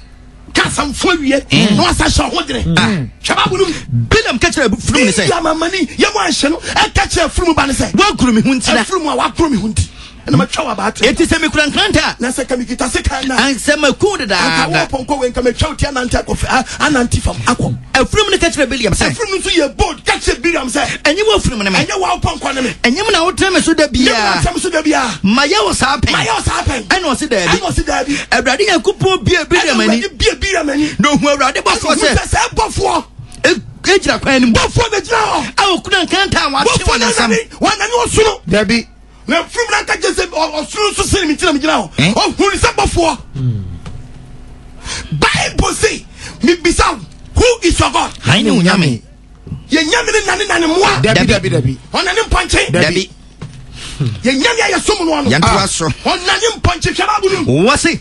ka asamfo awie na wasa hyɛ ho dene hwɛ Bible no mu Biriam ka kyerɛ afunumu no sɛ Biriam amani yɛ mu anhyɛ no ɛka kyerɛ afunumu ba no sɛ woakuru me ho ntira afunumu a wakoro me ho nti ɛna matwa wɔ abaate enti sɛ mekura nkrantɛ a na sɛ kamikita sekan na ansɛ maku anka dedaada wɔ pɔnkɔ wei nka matwa wo ti anante akɔ anante fam akɔ afunumu no ka kyerɛ Biriam sɛ afunumu nso yɛ bold ka kyerɛ Biriam sɛ ɛnyɛ wo afunumu no me ɛnyɛ wo pɔnkɔ ne me ɛnyɛ mu na wotena me so da nyɛ mu na biara asɛm so da biara mayɛ wo saa pɛn mayɛ wo saa pɛn ɛna ɔse daabi ɛna ɔse daabi Awurade Nyankopɔn bie ɛna Biriam ani Awurade bie Biriam ani na ohu Awurade bɔfoɔ ɔhu sɛ sɛ sɛ bɔfoɔ egyina kwan no mu bɔfoɔ bɛgyina hɔ a okura nkrantɛ a watwe bɔfoɔ wɔ ne nsam nanane wanane ɔsoro Dabi. na afurum no anka kyerɛ sɛ ɔsoro nso sene me nti na megyina hɔ Eh? ɔhunu sɛ bɔfoɔ Bible se mebisa wo who is your God han ne wo nyame yɛ nyame ne nane nane mmoa Dabi Dabi. dabi dabi. ɔnane mpɔnkye dabi yɛ nyame a yɛsom no ano yɛntoa so ɔnane mpɔnkye hwɛ Bible no mu wɔse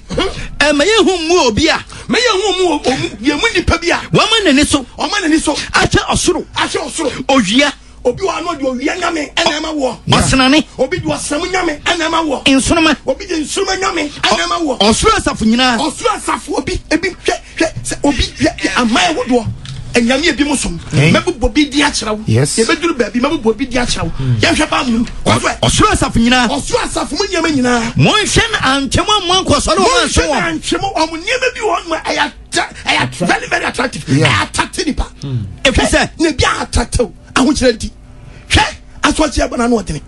ɛma yɛhu mu obi a mɛyɛ hu mu ɔmu yɛ mu nipa bi a wɔma n'ani so ɔma n'ani so ahwɛ ɔsoro ahwɛ ɔsoro owia obi wɔ ano de owia nyame ɛna ɛma woɔ ɔsenane obi de ɔsram nyame ɛna ɛma woɔ nsoroma obi de nsoroma nyame ɛna ɛma woɔ ɔsoro asafo nyinaa ɔsoro asafo obi ebi hwɛ hwɛ sɛ obi hwɛ hwɛ aman ahodoɔ anyame ebi mo som mɛbobɔ bi di akyerɛ wo Yes. yɛbɛduru baabi mɛbobɔ bi di akyerɛ wo yɛnhwɛ Bible mu kɔ so ɛ ɔsoro asafo nyinaa ɔsoro asafo mu nneɛma nyinaa monhwɛ no antwam a moankɔsɔre wɔn anso monhwɛ na wɔn antwe mu ɔmo nneɛma bi wɔ hɔ nom a ɛyɛ ɛyɛ very very attractive Yeah. ɛyɛ attractive nipa ɛfiri sɛ na ebi a attractive ahokyerɛ nti hwɛ asoɔkye abɔ n'ano ɔdene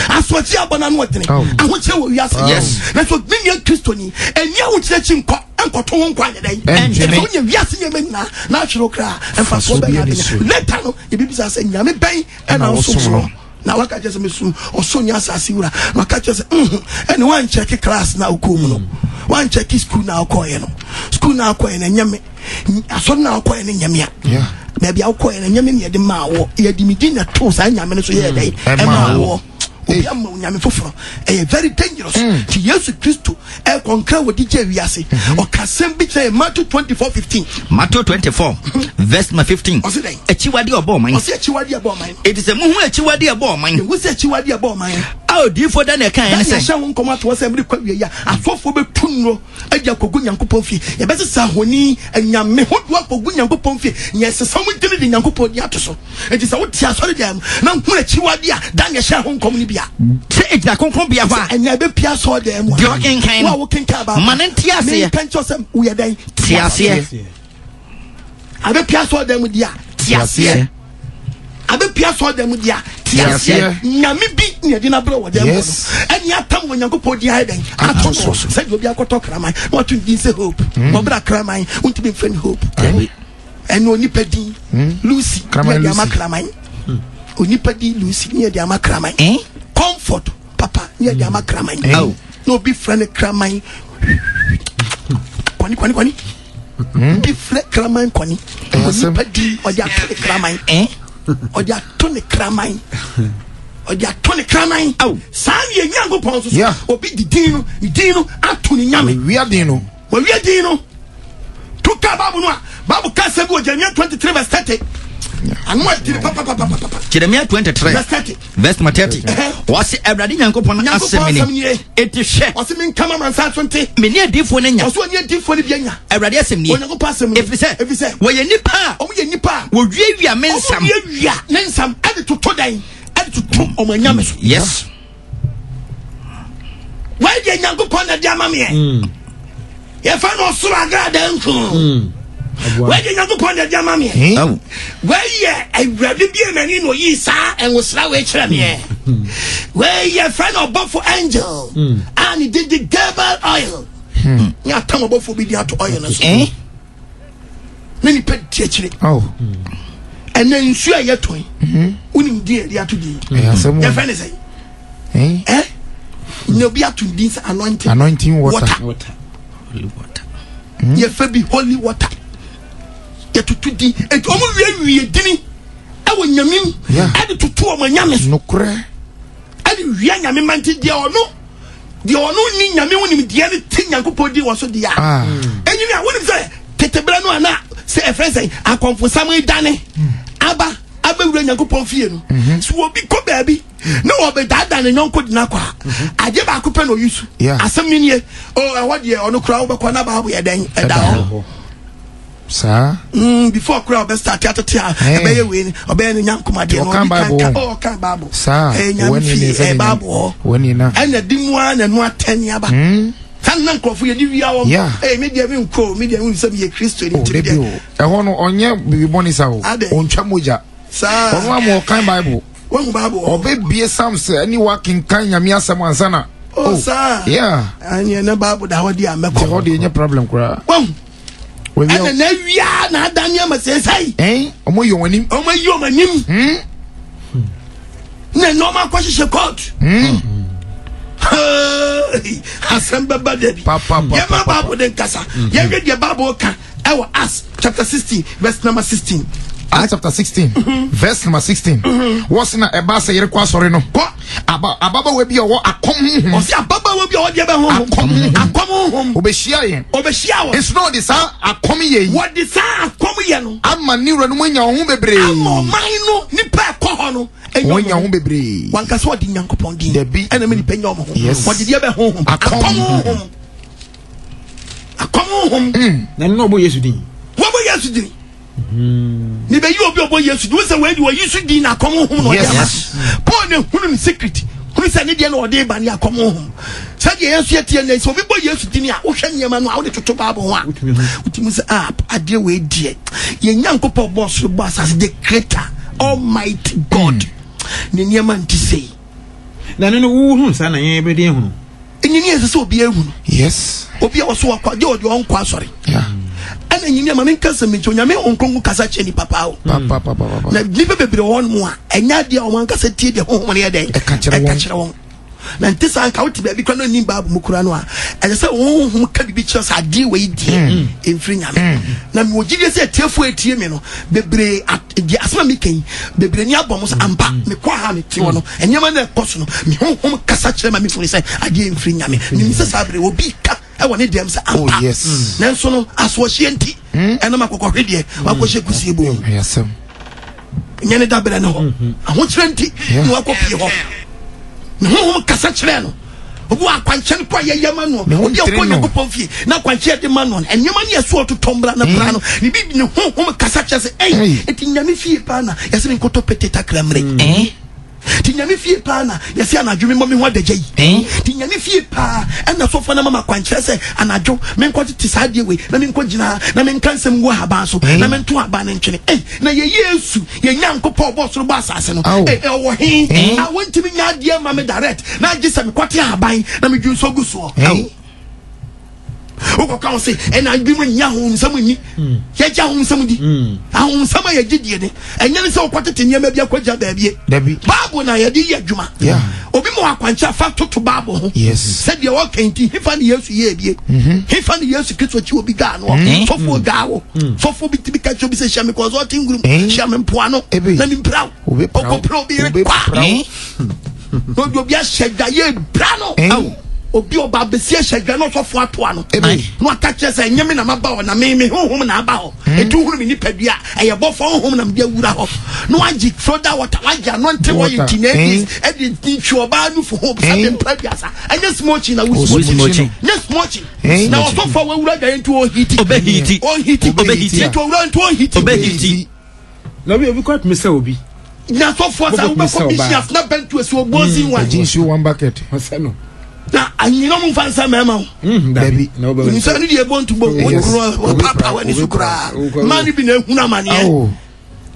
asoɔkye abɔ n'ano ɔdene Oh. ahokyerɛ wɔ wiase Yes. na so me nua kristoni ɛni ahokyerɛ kyi nkɔ nkɔto ho nkɔ anyɛ dɛn Ɛntwene. sɛ wonya wiase nneɛma nyinaa na ahwere wo koraa ɛmfasoɔ Mfasoɔ bɛn na biara abɛnya nni so. later no yɛbɛbisa sɛ nyame bɛn ɛna Ɛna wosom wosom no no. na waka kyerɛ sɛ mesum ɔsoro ne asase wura na waka kyerɛ sɛ mhm ɛne wankyɛke class na wokɔɔ mu no wankyɛke school na wokɔɔyɛ no school na wokɔɔyɛ no ɛnyɛ me asɔre na wokɔɔyɛ no nyɛ me a Yeah. baabi a wokɔɔyɛ no ɛnyɛ me ne yɛde maa wɔ yɛde me din na too saa nyame no so yɛɛ dɛn Ɛmaa ɛmaa wɔ. wɔ obi ama onyame foforɔ ɛyɛ very dangerous nti Yesu Kristo ɛkɔnkra wɔde gye wiase ɔka asɛm bi kyerɛ yɛ Matthew 24 15 Matthew 24 verse number 15 Ɔse dɛn? akyiwade a ɔbɔ ɔman ɔsɛ akyiwade ɛbɔ ɔman no enti sɛ muhu akyiwade a ɛbɔ ɔman ɛhu sɛ akyiwade ɛbɔ ɔman no a odiyifoɔ Daniel kaeɛ ne Daniel sɛ hyɛ ho nkɔm ato hɔ sɛ mmere kɔ awie yi a asɔfoɔ bɛtu nnuro adi akɔgu Nyankopɔn fie yɛbɛsesa ahoni anyame hodoɔ akɔgu Nyankopɔn fie nea ɛsesa mu gyene de Nyankopɔn di ato so enti sɛ wote asɔre dan mu na hunu akyiwade a Daniel hyɛ ho nkɔm no bi a sɛ ɛgyina kronkronbea hɔ a ɛnea ɛbɛpia asɔre dan mu a Deɛ ɔkenkan no, wo a wokenkan Bible ma no nte aseɛ. menka nkyerɛ wo sɛ woyɛ dɛn te aseɛ abɛpia asɔre dan mu di a te aseɛ aseɛ. Abɛpia asɔre dɛm deɛ a, te aseɛ. Nyame bi ne ɛde no abrɛ wɔ dɛm hɔ no. Ɛne atam wɔ Nyankopɔn din ayɛ dɛn? Ato no. Sɛdeɛ obi akɔtɔ kraman na wato ne din sɛ Hope. Hmm. Wɔbrɛ kraman, wontumi mfrɛ no Hope. Ɛne onipa din hmm. Lucy ne ɛde ama kraman. Hmm. Onipa din Lucy ne ɛde ama kraman. Eh? Comfort papa ne ɛde ama kraman. Na obi frɛ no kraman. Kwani kwani kwani. Hmm? Bi frɛ kraman kɔni. Onipa di ɔde ato ne kraman. Eh? Ɔde ato ne kraman. Ɔde ato ne kraman. Saa ne yɛ Nyankopɔn nso so. Obi di din no, ne din no ato ne nyame. Wawia din no. Wawia din no. To ka Bible no a, Bible ka sɛ bi wɔ Jeremiah 23 verse 30. Ano adiri papapapapapa. Jeremiah 23 verse 30. Verse number 30. Wɔse Awurade Nyankopɔn asɛm nie. Enti hwɛ. Ɔse menka ma mansa so nte. Me ne adiyifoɔ no anya. Ɔse ɔne adiyifoɔ no bi anya. Awurade asɛm nie. Onyankopɔn asɛm nie. Ɛfiri sɛ. Ɛfiri sɛ. Wɔyɛ nnipa a. Wɔn yɛ nnipa a. Wɔwiawia me nsɛm. Wɔwiawia ne nsɛm ɛde toto dan ɛde toto wɔn anyame so. Yes. Wei deɛ Nyankopɔn na de ama meɛ. Mm. Yɛfa no ɔsoro agradaa nko. Mm. Wei deɛ Nyankopɔn na de ama meɛ. Hmm. Wei yɛ awurade bi m'ani na ɔyii saa nwosra wei kyerɛ meɛ. Hmm. Wei yɛfrɛ no ɔbɔfo angel hmm. a ne din de Gabriel oil. Ne atam ɔbɔfo bi de ato oil no so. Eh? Na nipa di akyire. Oh. Ɛnɛ nsuo a yɛtɔn yi, mhm. wonim din a yɛde ato din. Yɛfrɛ ne sɛn? Eh? Eh? Na obi ato din sɛ anointing. Anointing water. Water. Holy water. Hmm? Yɛfrɛ bi holy water. Yɛtoto din. Eti wɔn wiewie dini ɛwɔ nyame mu. Ɛde toto wɔn anyame so. Nokorɛ. Ɛde wia nyame ma nti deɛ ɔno deɛ ɔno ni nyame ho nimdeɛ no te nyankopɔn di wɔ so deɛ a ah. ɛnyini a wonim sɛ tete berɛ no ana sɛ ɛfrɛ sɛ akɔmfosam dane aba abɛwura nyankopɔn fie no mhm. so obi kɔ baabi na wɔbɛdaadaa ne nyɔnko de no akɔ a mhm. adeɛ baako pɛ na ɔyi so asɛm no nie o ɛhɔ deɛ ɔno koraa wobɛkɔ na baabo yɛ dɛn ɛda hɔ saa. Mm, before kura ɔbɛ start atete a ɛbɛyɛ wei ni ɔbɛyɛ ne nyankoma deɛ no ɔbi kan ka ɔ ɔkan baabu. Saa ɛyɛ nyame fie ɛyɛ baabu hɔ. Wɔn na. Ɛna di mu ara na ɛnu atɛn aba. Hmm. Sanni na nkurɔfo yɛ di wia wɔn. Ɛyɛ mi deɛ mi nko mi deɛ mi sɛ mi yɛ kristo ni ti mi deɛ. Ɛhɔ no ɔnyɛ bibi bɔ ne sa o. Ɔntwa mogya. Saa. Ɔno ama ɔkan bible. Wahu bible hɔ. Ɔbɛbie psalms ɛne wakenkan nyame asɛm ansa na. Oh, saa. Yeah. Ɛnyɛ ne bible da hɔ di a mɛkɔ. Hɔ deɛ nyɛ problem koraa. Wahu. Ɛna na awia na ada nneɛma sɛsɛe. Ɛn ɔmo yi wɔn anim. Ɔmo ayi wɔn anim. Hmm. Na nneɛma akɔhyehyɛ court. Hmm. Asɛm bɛba da bi. Yɛma bible de nkasa. Hmm. Yɛhwɛ deɛ bible ka ɛwɔ Acts chapter 16 verse number 16. Acts chapter 16 mm-hmm. verse number 16. Mm-hmm. Wɔsi na ɛbaa sɛ yɛrekɔ asɔre no. Kɔ. Aba ababaawa bi a ɔwɔ akɔm honhom. Ɔsi ababaawa bi a ɔwɔ deɛ bɛ honhom. Akɔm honhom. Akɔm honhom. Ɔbɛhyia yɛn. Ɔbɛhyia wɔn. Nso na ɔde saa akɔm yɛ yi. Wɔde saa akɔm yɛ no. Ama ne wura no mu anya wɔn ho bebree. Ama ɔman no nipa ɛkɔ hɔ no. Wɔn nya ho bebree. Wankasa ɔde Nyankopɔn din. Dabi. Ɛna mi nipa nya wɔn ho. Yes. Wɔde deɛ bɛ honhom. Akɔm honhom. Akɔm honhom. Mm. Na ɛno na ɔbɔ Yesu din. Wɔbɔ Yesu din. Ne bɛ yi obi ɔbɔ Yesu din. Wosɛ wei de wɔyi so din na akɔm honhom na ɔde ama. Paul na ehunu ne secret. Hunu sɛ ne deɛ na ɔde ba ne akɔm honhom. Sɛdeɛ yɛn nso yɛteɛ nnɛ sɛ obi bɔ Yesu din a wohwɛ nneɛma no a wode toto Bible ho a wotumi sɛ ah adeɛ wei deɛ yɛn Nyankopɔn bɔɔ soro bɔ asase the creator almighty God ne nneɛma nti sei. Na ɛno no wohunu saa na yɛn bɛde ahunu. Nyini ɛsɛ sɛ obi ehunu. Yes. Obi a wɔso wakɔ gye ɔde ɔnkɔ asɔre. Ɛna nyini ama menka sɛ menkyɛ onyame ɔnkronko kasa kyerɛ nipa paa o. Na nipa bebree wɔ hɔ nom a ɛnyɛ adeɛ a wɔn ankasa tie deɛ honhom no yɛ dɛn ɛka kyerɛ wɔn. Na nte saa nka wote baabi kora na ɔnim Bible mu kora no a ɛsɛ sɛ honhom ka biribi kyerɛ sɛ adeɛ wei deɛ hmm. ɛmfiri nyame. Hmm. Na mewɔ gyidie sɛ atiefoɔ atie me no bebree deɛ asɛm a meka yi bebree ni abɔ mo sɛ ampa hmm. mekɔ ha mete hɔ no nneɛma no ɛkɔ so no me honhom kasa kyerɛ ma mefuni sɛ adeɛ mfiri nyame. Menim sɛ saa berɛ obi ka ɛwɔ ne dɛm sɛ oh, ampa nanso no asoɔhyeɛ nti ɛnam akɔkɔhwe deɛ wakɔhyɛ kusie bom nyɛ ne dabrɛ no hɔ mhm. ahokyerɛ nti na wakɔ pie hɔ ne honhom kasa kyerɛ no obi wɔ akwankyɛn kɔ a yɛyɛ ma no obi a ɔkɔ nyankopɔn fie na akwankyɛn yɛde ma no nneɛma ne ɛso ɔtotɔ mbra na bra no ne bi ne honhom kasa kyerɛ sɛ ɛyi eti nyame fie paa na yɛsɛ ne nkɔtɔ pete takra mmere mm. Ti Nyame fie paa na yɛsɛ anadwo memmɔ me ho adagya yi. Eh? Ti Nyame fie paa ɛna sɔfoɔ no ama me akwankyerɛ sɛ anadwo menkɔ tete saa adeɛ wei na menkɔ gyina ha na menka nsɛm ngu ahaban so Eh? na mento ahaban no ntwene. Ei, na yɛ Yesu, yɛ Nyankopɔn ɔbɔɔ soro bɔɔ asase no. Ao. Ei, ɔwɔ he? Eh? A wɔntumi nya adeɛ ma me direct na agye sɛ mekɔte ahaban na medwu nso gu soɔ. Eh? Ao. Wokɔka wo se ɛna bi mu nnya ahonhomsɛm nni. Yɛgye ahonhomsɛm di. Ahonhomsɛm a yɛgye die ne ɛnyɛ ne sɛ wokɔtete nneɛma bi akɔgya baabie. Dabi. Bible na yɛde yɛ adwuma. Yeah. Obi ma wakwankyerɛ fa toto Bible ho. Yes. Sɛdeɛ ɔka nti hefa ne Yesu yɛɛ bie. Hefa ne Yesu Kristo kyi obi gaa no. Sɔfoɔ gaa wo. Sɔfoɔ bi tumi ka kyerɛ obi sɛ hyia me kɔɔ sɛ ɔte ngurum. Eh? Hyia me mpoano. Ebe. Na mempira wo. Obi pra wo. Ɔkɔpira obi yere Obi kwa. pra wo. Eh? Na ɔde obi ahyɛ dwa yɛ bra no. Eh? Awo. Obi ɔba abɛsi ahyɛ dwa na ɔsɔfoɔ atoa no. Ebe. Na waka kyerɛ sɛ ɛnyɛ me na maba hɔ na me me honhom na aba hɔ. Eti wohunu me nipadua a ɛyɛ bɔfɔ honhom na mede awura hɔ. Na wagye soda water wagye anointing oil Water. nti na Eh? ɛdi ɛde ntwi ɔbaa nufu ho Eh? sɛ mpra duasa. Ɛnyɛ smoking na wusi. Wo smoking. Nyɛ smoking. Eh? Na ɔsɔfoɔ a wawura dwa nti ɔhiti. Ɔbɛhiti. Ɔhiti. Ɔbɛhiti. Nti owura nti ɔhiti. Ɔbɛhiti. Na obi obi kɔ atumi sɛ obi. Na sɔfoɔ sɛ Wobɛtumi wobɛkɔ sɛ ɔbaa. bishop na bɛntu esi obosi wa. Ɛgye nsuo one bucket. Ɔsɛ no. Na anyina mu nfa nsa mmarima o. Dabi. Na wobɛwɛ. Nsa no deɛ ɛbɔ ntobɔ Yes. wokuro wapapa w'ani so koraa mmaa no bi na ehunu amaneɛ. Ao.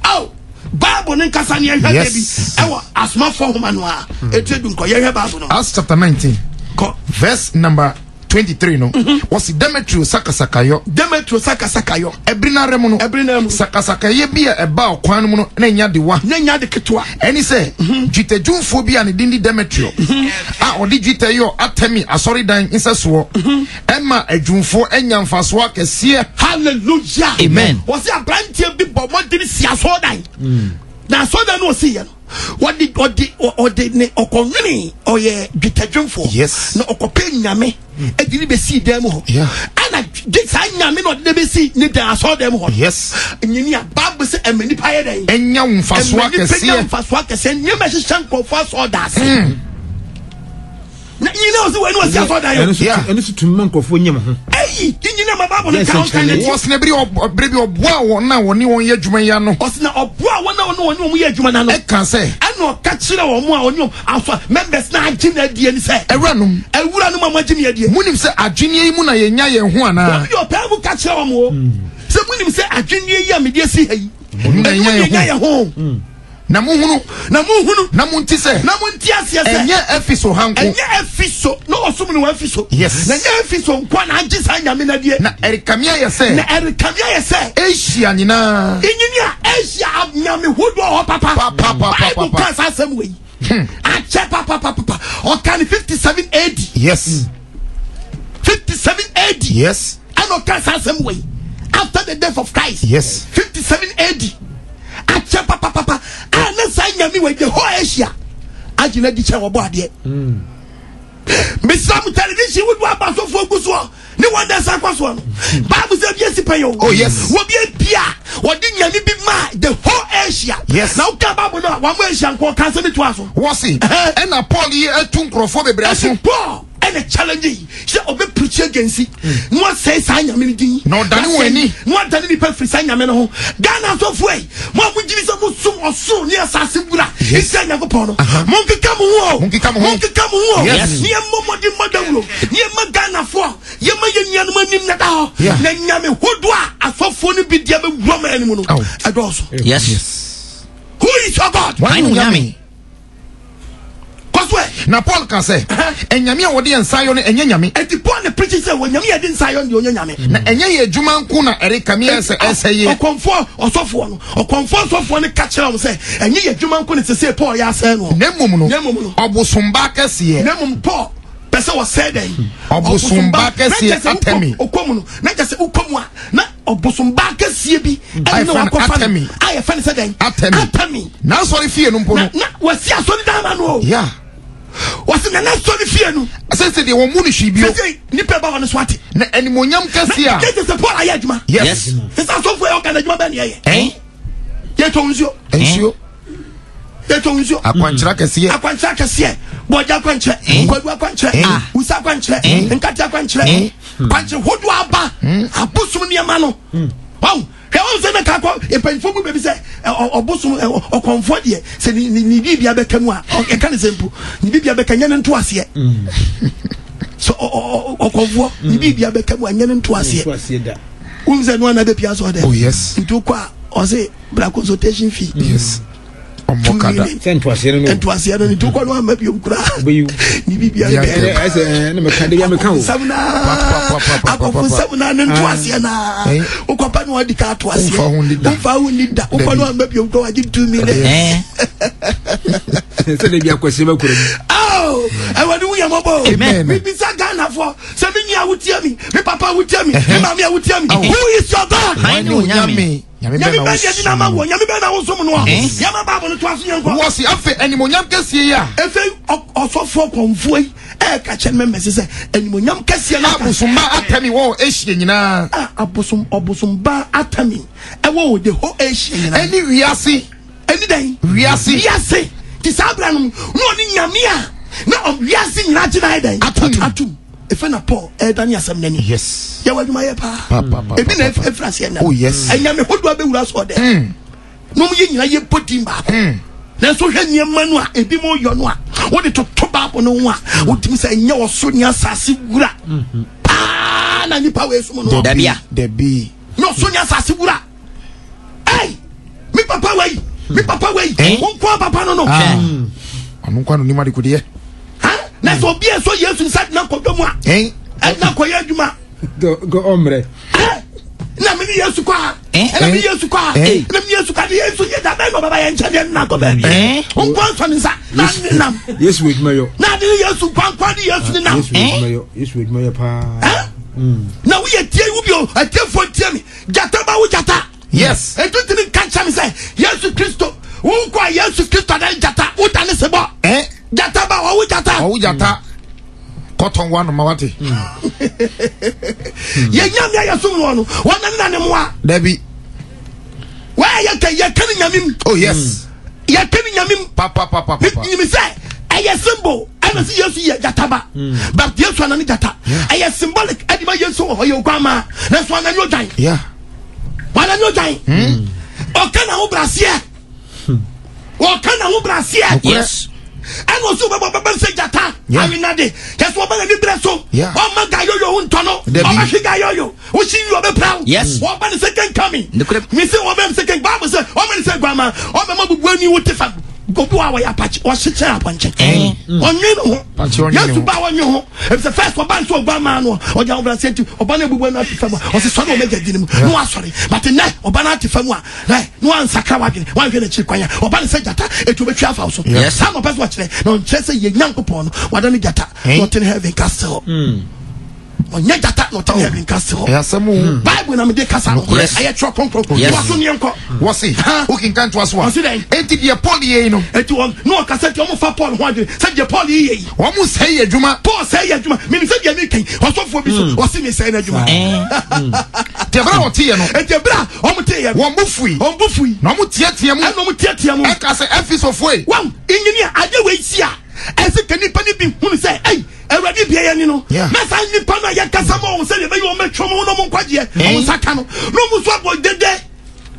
Aw Bible ne nkasa ne yɛhwɛ deɛ Yes. bi ɛwɔ asomafoɔ nhoma no a ɛtire du nkɔ yɛhwɛ Bible no. Acts chapter 19 Kɔ verse number 23 no. Wɔsi Demetrio sakasakayɔ. Demetrio sakasakayɔ. Ɛbere n'ara mu no. Ɛbere n'ara mu. Sakasakayɛ bi a ɛba ɔkwan no mu no na ɛnya dewa. Ne nya de ketewa. Ɛne sɛ dwetɛdwumfoɔ bi a ne din de Demetrio a ɔde dwetɛ yɔ Artemi asɔredan nsɛsoɔ ɛma adwumfoɔ anya mfasoɔ akɛseɛ. Hallelujah. Amen. Wɔsi aberanteɛ bi bɔ mmɔden si asɔredan. Na asɔredan no ɔsi yɛ no wɔde ɔde ɔde ne ɔkɔnwene ɔyɛ dwetɛdwumfoɔ. Yes. Na ɔkɔpɛ nyame ɛde ne bɛsi dan mu hɔ. Yeah. Ɛna gye saa nyame na ɔde ne bɛsi ne dan asɔredan mu hɔ. Yes. Nyini a Bible sɛ ɛmɛ nipa yɛ dɛn. Ɛnya wo mfasoɔ Ɛmɛ nipa nya akɛseɛ. mfasoɔ akɛseɛ nneɛma ɛhyehyɛ nkurɔfoɔ asɔredan ase. Na nyina ɔsi wɔ ɛni ɔsi asɔredan yɛ. Ɛno so Yeah. ɛno so tumi ma nkurɔfoɔ nyɛ mo ho. Ɛyi nyina ma Bible no Yes, ka ɔka n'akyi. Wɔsi na ebere ɔbere bi ɔboa wɔn a wɔne wɔn yɛ adwuma yi ano. Ɔsi na ɔboa wɔn a ɔne wɔn ne wɔn yɛ adwuma n'ano. Ɛka sɛ Ɛna ɔka kyerɛ wɔn a ɔne wɔn asɔ members na agye na adie ni sɛ. awuranom Awura no ma mo agye mi adie. munim sɛ adwene yi mu na yɛnya yɛn ho anaa? Wɔn yɛ ɔpɛ mu ka kyerɛ wɔn o. Sɛ munim sɛ adwene yi a mede asi ha yi. Ɛno na Ɛno yɛnya na yɛnya yɛn yɛn ho. Na mohunu Na mohunu. na monte sɛ Na monte aseɛ sɛ. ɛnyɛ Efeso ha nko Ɛnyɛ Efeso na ɔsom no wɔ Efeso. Yes. Na ɛnyɛ Efeso nko na agye saa nyame no adie. na ɛrekame ayɛ Na sɛ ɛrekame ayɛ sɛ. Asia nyinaa Enyini a Asia nyame hodoɔ hɔ papa. Pa, pa, pa, pa, Bible pa. ka saa asɛm wɔ yi. Akyɛ papapapa. Ɔka ne 57 AD. Yes. 57 AD. Yes. Ɛna ɔka saa asɛm wɔ yi. After the death of Christ. Yes. 57 AD. Akyɛ papapapa. A ne saa nyame wɔ yi the whole Asia. Agye na di kyɛ wɔbɔ adeɛ. Mesra mo television wodu aba asɔfoɔ gu soɔ ne wɔn dɛ sa kɔ soɔ no. Bible sɛ ebi esi pɛn o. Oh, yes. Wɔbi ebi a wɔde nyame bi ma the whole Asia. Yes. Na woka Bible no a wɔn mo Asia nko ɔka asɛm to aso. Wɔsi ɛna Paul yi atu nkurɔfoɔ bebree aso. Ɛsi Paul ɛna challenge yi sɛ ɔbɛ preach against yi. Na wasɛe saa nyame no din. Na ɔdane wɔn ani. Na wadane nipa firi saa nyame no ho. Ghana asɔfoɔ yi mo a mo gyiri sɛ mo som ɔsoro ne asase wura. Yes. Israel Nyankopɔn no. Monkeka mo ho o. Monkeka mo ho. Monkeka mo ho o. Yes. Ne yɛmmɔ mmɔden mmɔ dawuro. Ne yɛmma Ghanafoɔ yɛmma yɛn nuanom anim na da hɔ. Yeah. Na nyame hodoɔ a asɔfoɔ no bi deɛ bɛwura ɔman no mu no Aw. ɛdɔɔso. Yes. Who is your God? Wɔn Hwan ne ne Nyame. Kɔ so ɛ. Na Paul ka sɛ ɛnyame a wɔde yɛn nsa ayɔ no ɛnyɛ nyame. Enti Paul ne preaching sɛ wɔ nyame yɛde nsa ayɔ no deɛ ɔnyɛ nyame. Na ɛnyɛ yɛ adwuma nko na ɛrekame ayɛ sɛ ɛsɛ yɛ. Ɔkɔmfoɔ ɔsɔfoɔ no ɔkɔmfoɔ ɔsɔfoɔ no ka kyerɛ wɔn sɛ ɛnyɛ yɛ adwuma nko ne sɛ Paul yɛ asɛe no. Na mmom no Na mmom no. ɔbosomba kɛseɛ. Na mmom Paul pɛ sɛ wɔsɛe dɛn? Ɔbosomba kɛseɛ Na kyerɛ sɛ Artemi. wokɔ mu no na kyerɛ sɛ wokɔ mu a na ɔbosomba kɛseɛ bi ɛne na yɛfrɛ no wakɔfa no Artemi. a yɛfrɛ no sɛ dɛn? Artemi. Artemi. N'asɔre fie no mpo Na no. na wɔsi asɔre dan ma no o. Yeah. Wɔsi na n'asɔre fie no. Sɛ sɛ deɛ wɔn mu no hwee bio. Sɛ sɛ nipa ba wɔ no so ate. Na animuonyam kɛseɛ a. Na kyerɛ sɛ Paul ayɛ adwuma. Yes. Sɛ sɛ asɔfoɔ yɛ ɔka n'adwuma bɛn ne ɛyɛ. Eh? Yɛtɔ nsuo. Nsuo. Yɛtɔ nsuo. Akwankyerɛ kɛseɛ. Akwankyerɛ akɛseɛ. Bɔgya akwankyerɛ. Kwadu akwankyerɛ. Wusa akwankyerɛ. Nkate akwankyerɛ. Kwankyerɛ hodoɔ aba. Abosom nneɛma no. Ɔn. Hwɛ wɔn sɛ na kakɔ mpanyinfoɔ mu baabi sɛ ɔbosom ɔkɔnfoɔ deɛ sɛ ne ne ne biribia bɛka mu a ɛka ne sɛ mpo ne biribia bɛka nyɛ ne nto aseɛ mm. so ɔkɔnfoɔ ne mm. biribia bɛka mu a nyɛ ne nto aseɛ wɔn sɛ no ana bɛpia so ɔdɛ oh, nti wokɔ a ɔse bra consultation fee yes. ɔmmɔ kada sɛ ntoaseɛ no no ntoaseɛ no nti wokɔ no amma biom koraa ne biribiara akɔfo nsɛm na ne ntoaseɛ no wokɔpɛ no adi ka atoaseɛ womfa ho nni da wokɔ no amma biom koraa wagye tumi ne sɛ da bi akwasi bɛkora mu ɛwɔde wo yɛ mɔbɔ mebisa ghanafoɔ sɛ me nua wotie mi me papa wotie mi me maame a wotie mi who is your God Nyame Nyame bɛn na bɛn deɛ di na ama wosom woɔ? Nyame bɛn na wosom no a? Yɛma Bible no toa so yɛnkɔ. Wɔse afei animonyam kɛseɛ yi a. Afei ɔsɔfoɔ kɔmfoɔ yi ɛreka kyerɛ ne mɛmɛse sɛ animonyam kɛseɛ no aka. Abosomba Atami wɔ Asia nyinaa. A abosom ɔbosomba Atami ɛwɔ wɔ the whole Asia nyinaa. Ɛne wiase. Ɛne dɛn? Wiase. Wiase. Ti saa abira no na ɔne Nyame a na wiase nyinaa gye na ayɛ dɛn? Atum. Atum. Efe na Paul ɛredane asɛm n'ani. Yes. Yɛwɔ adwuma yɛ paa. Ebi na efiri aseɛ nna. Oh yes. Ɛnyame hodoɔ abɛwura so ɔdɛ. Mm. Na wɔn yɛ nyina yɛ bɔ din baako. Mm. Nanso hwɛ nneɛma no a ebi mo yɔ no a wɔde toto baako no ho a mm. wotumi sɛ ɛnyɛ ɔsoro ne asase wura mm-hmm. paa na nipa wɔ esum no. Dabia. Dabi. Na ɔsoro ne asase wura. Ɛy mi papa wei mi papa wei eh? wɔn kɔ papa no no. Ah. Ɔno nkwa no nim adekodeɛ. Na sɛ obi ɛsɔ Yesu nsa dena kɔdɔ mu a ɛdena kɔyɛ adwuma. Ɔmmerɛ. Na mi ni Yesu kɔ ha. Ɛna mi Yesu kɔ ha. Ɛna mi Yesu kɔ ha. Yesu yɛ da bɛn na ɔbɛba yɛn nkyɛn deɛ nna kɔ baabi. Nkwa nsɔ ne nsa na ne nam. Yesu wɔ adwuma yɔ. Na ade ne Yesu nkwa nkwa ne Yesu ne nam. Yesu wɔ adwuma yɔ. Yesu wɔ adwuma yɔ paa. Na woyɛ tie wo bi o atiefoɔ tie mi gyata ba wo gyata. Yes. Etu tumi nka kyerɛ mi sɛ Yesu Kristo wo nkɔ a Yesu Kristo adan gyata wo da ne sebɔ. Eh? Gyata ba ɔwo gyata. Ɔwo gyata. Kɔtɔn wa noma wate. Yɛ nyame a yɛsom no no wɔn na ne mmoa. Dabi. Wɔyɛ yɛ kɛ yɛ kɛ ne nyame mu. Oh yes. Yɛ kɛ ne nyame mu. Pa pa pa pa pa. Nyimi sɛ ɛyɛ symbol ɛna sɛ Yesu yɛ gyata ba. But Yesu anane gyata. Ɛyɛ symbolic ɛde ma Yesu wɔ hɔ yɛ oguammaa nanso anane odwan. Yeah. Wana ne odwan. Hmm. Ɔka na ho braseɛ. Ɔka na ho braseɛ. Yes. Ɛna ɔsɛ ɔbɛbɔ bɛbɛ sɛ gyata. Awinade. Kyɛ sɛ ɔbɛ n'ani berɛ so. Ɔma gayoyo ho ntɔ no. Ɔbɛhwe gayoyo. Wosi yi ɔbɛpra wo. Yes. Ɔba ne second coming. Me sɛ ɔbɛ ne second Bible sɛ ɔma ne sɛ guama. Ɔbɛ ma bubu ani wo te fa. Obi wa wɔyɛ apakye ɔhyekyɛ apɔnkye. Ɔnwe ne ho. Yesu ba ɔnwe ho. Efisɛ first ɔba nso ɔguan maa no ɔde ahobrɛaseɛ nti ɔba no abubu no ate fam a ɔsɛ sɔre wɔ m'agya din mu na wasɔre but nnɛ ɔba no ate fam a na na wansakra wadwene wanhwɛ n'akyiri kwan a ɔba no sɛ gyata eti obɛtwi afa wo so saa na ɔpɛ so ɔkyerɛ na ɔnkyerɛ sɛ yɛ Nyankopɔn no wada no gyata na ɔte ne heaven castle ɔnyɛ gyata na ɔte ne heaven castle ɛyɛ asɛm o hmm. Bible na mede kasa no ɛyɛ twerɛ kronkron toa so neɛ nkɔ wɔse wokenkan toa so a ɔse dɛn enti deɛ Paul yɛ yi no enti wɔn na ɔkasa nti wɔn fa Paul ho adwene sɛ deɛ Paul yɛ yi wɔn mo sɛe yɛ adwuma Paul sɛe yɛ adwuma menim sɛ deɛ meka yi ɔsɔfoɔ bi so hmm. ɔse mesɛe no adwuma hmm. nti ɛberɛ a wɔteeɛ no enti ɛberɛ a wɔn teeɛ no wɔn bo fui wɔn bo fui na wɔn teatea mu ɛna wɔn teatea mu ɛka sɛ Efesofoɔ yi wɔn nyini a adeɛ wei si a ɛsɛ ka nipa no bi hunu sɛ ɛyi Awurade bia yɛn ni no na saa nipa no a yɛkasa ma wɔn sɛdeɛ ɛbɛyɛ wɔn bɛtwe wɔn na wɔn nkwagyeɛ wɔn nsa ka no na wɔn nso abɔ dede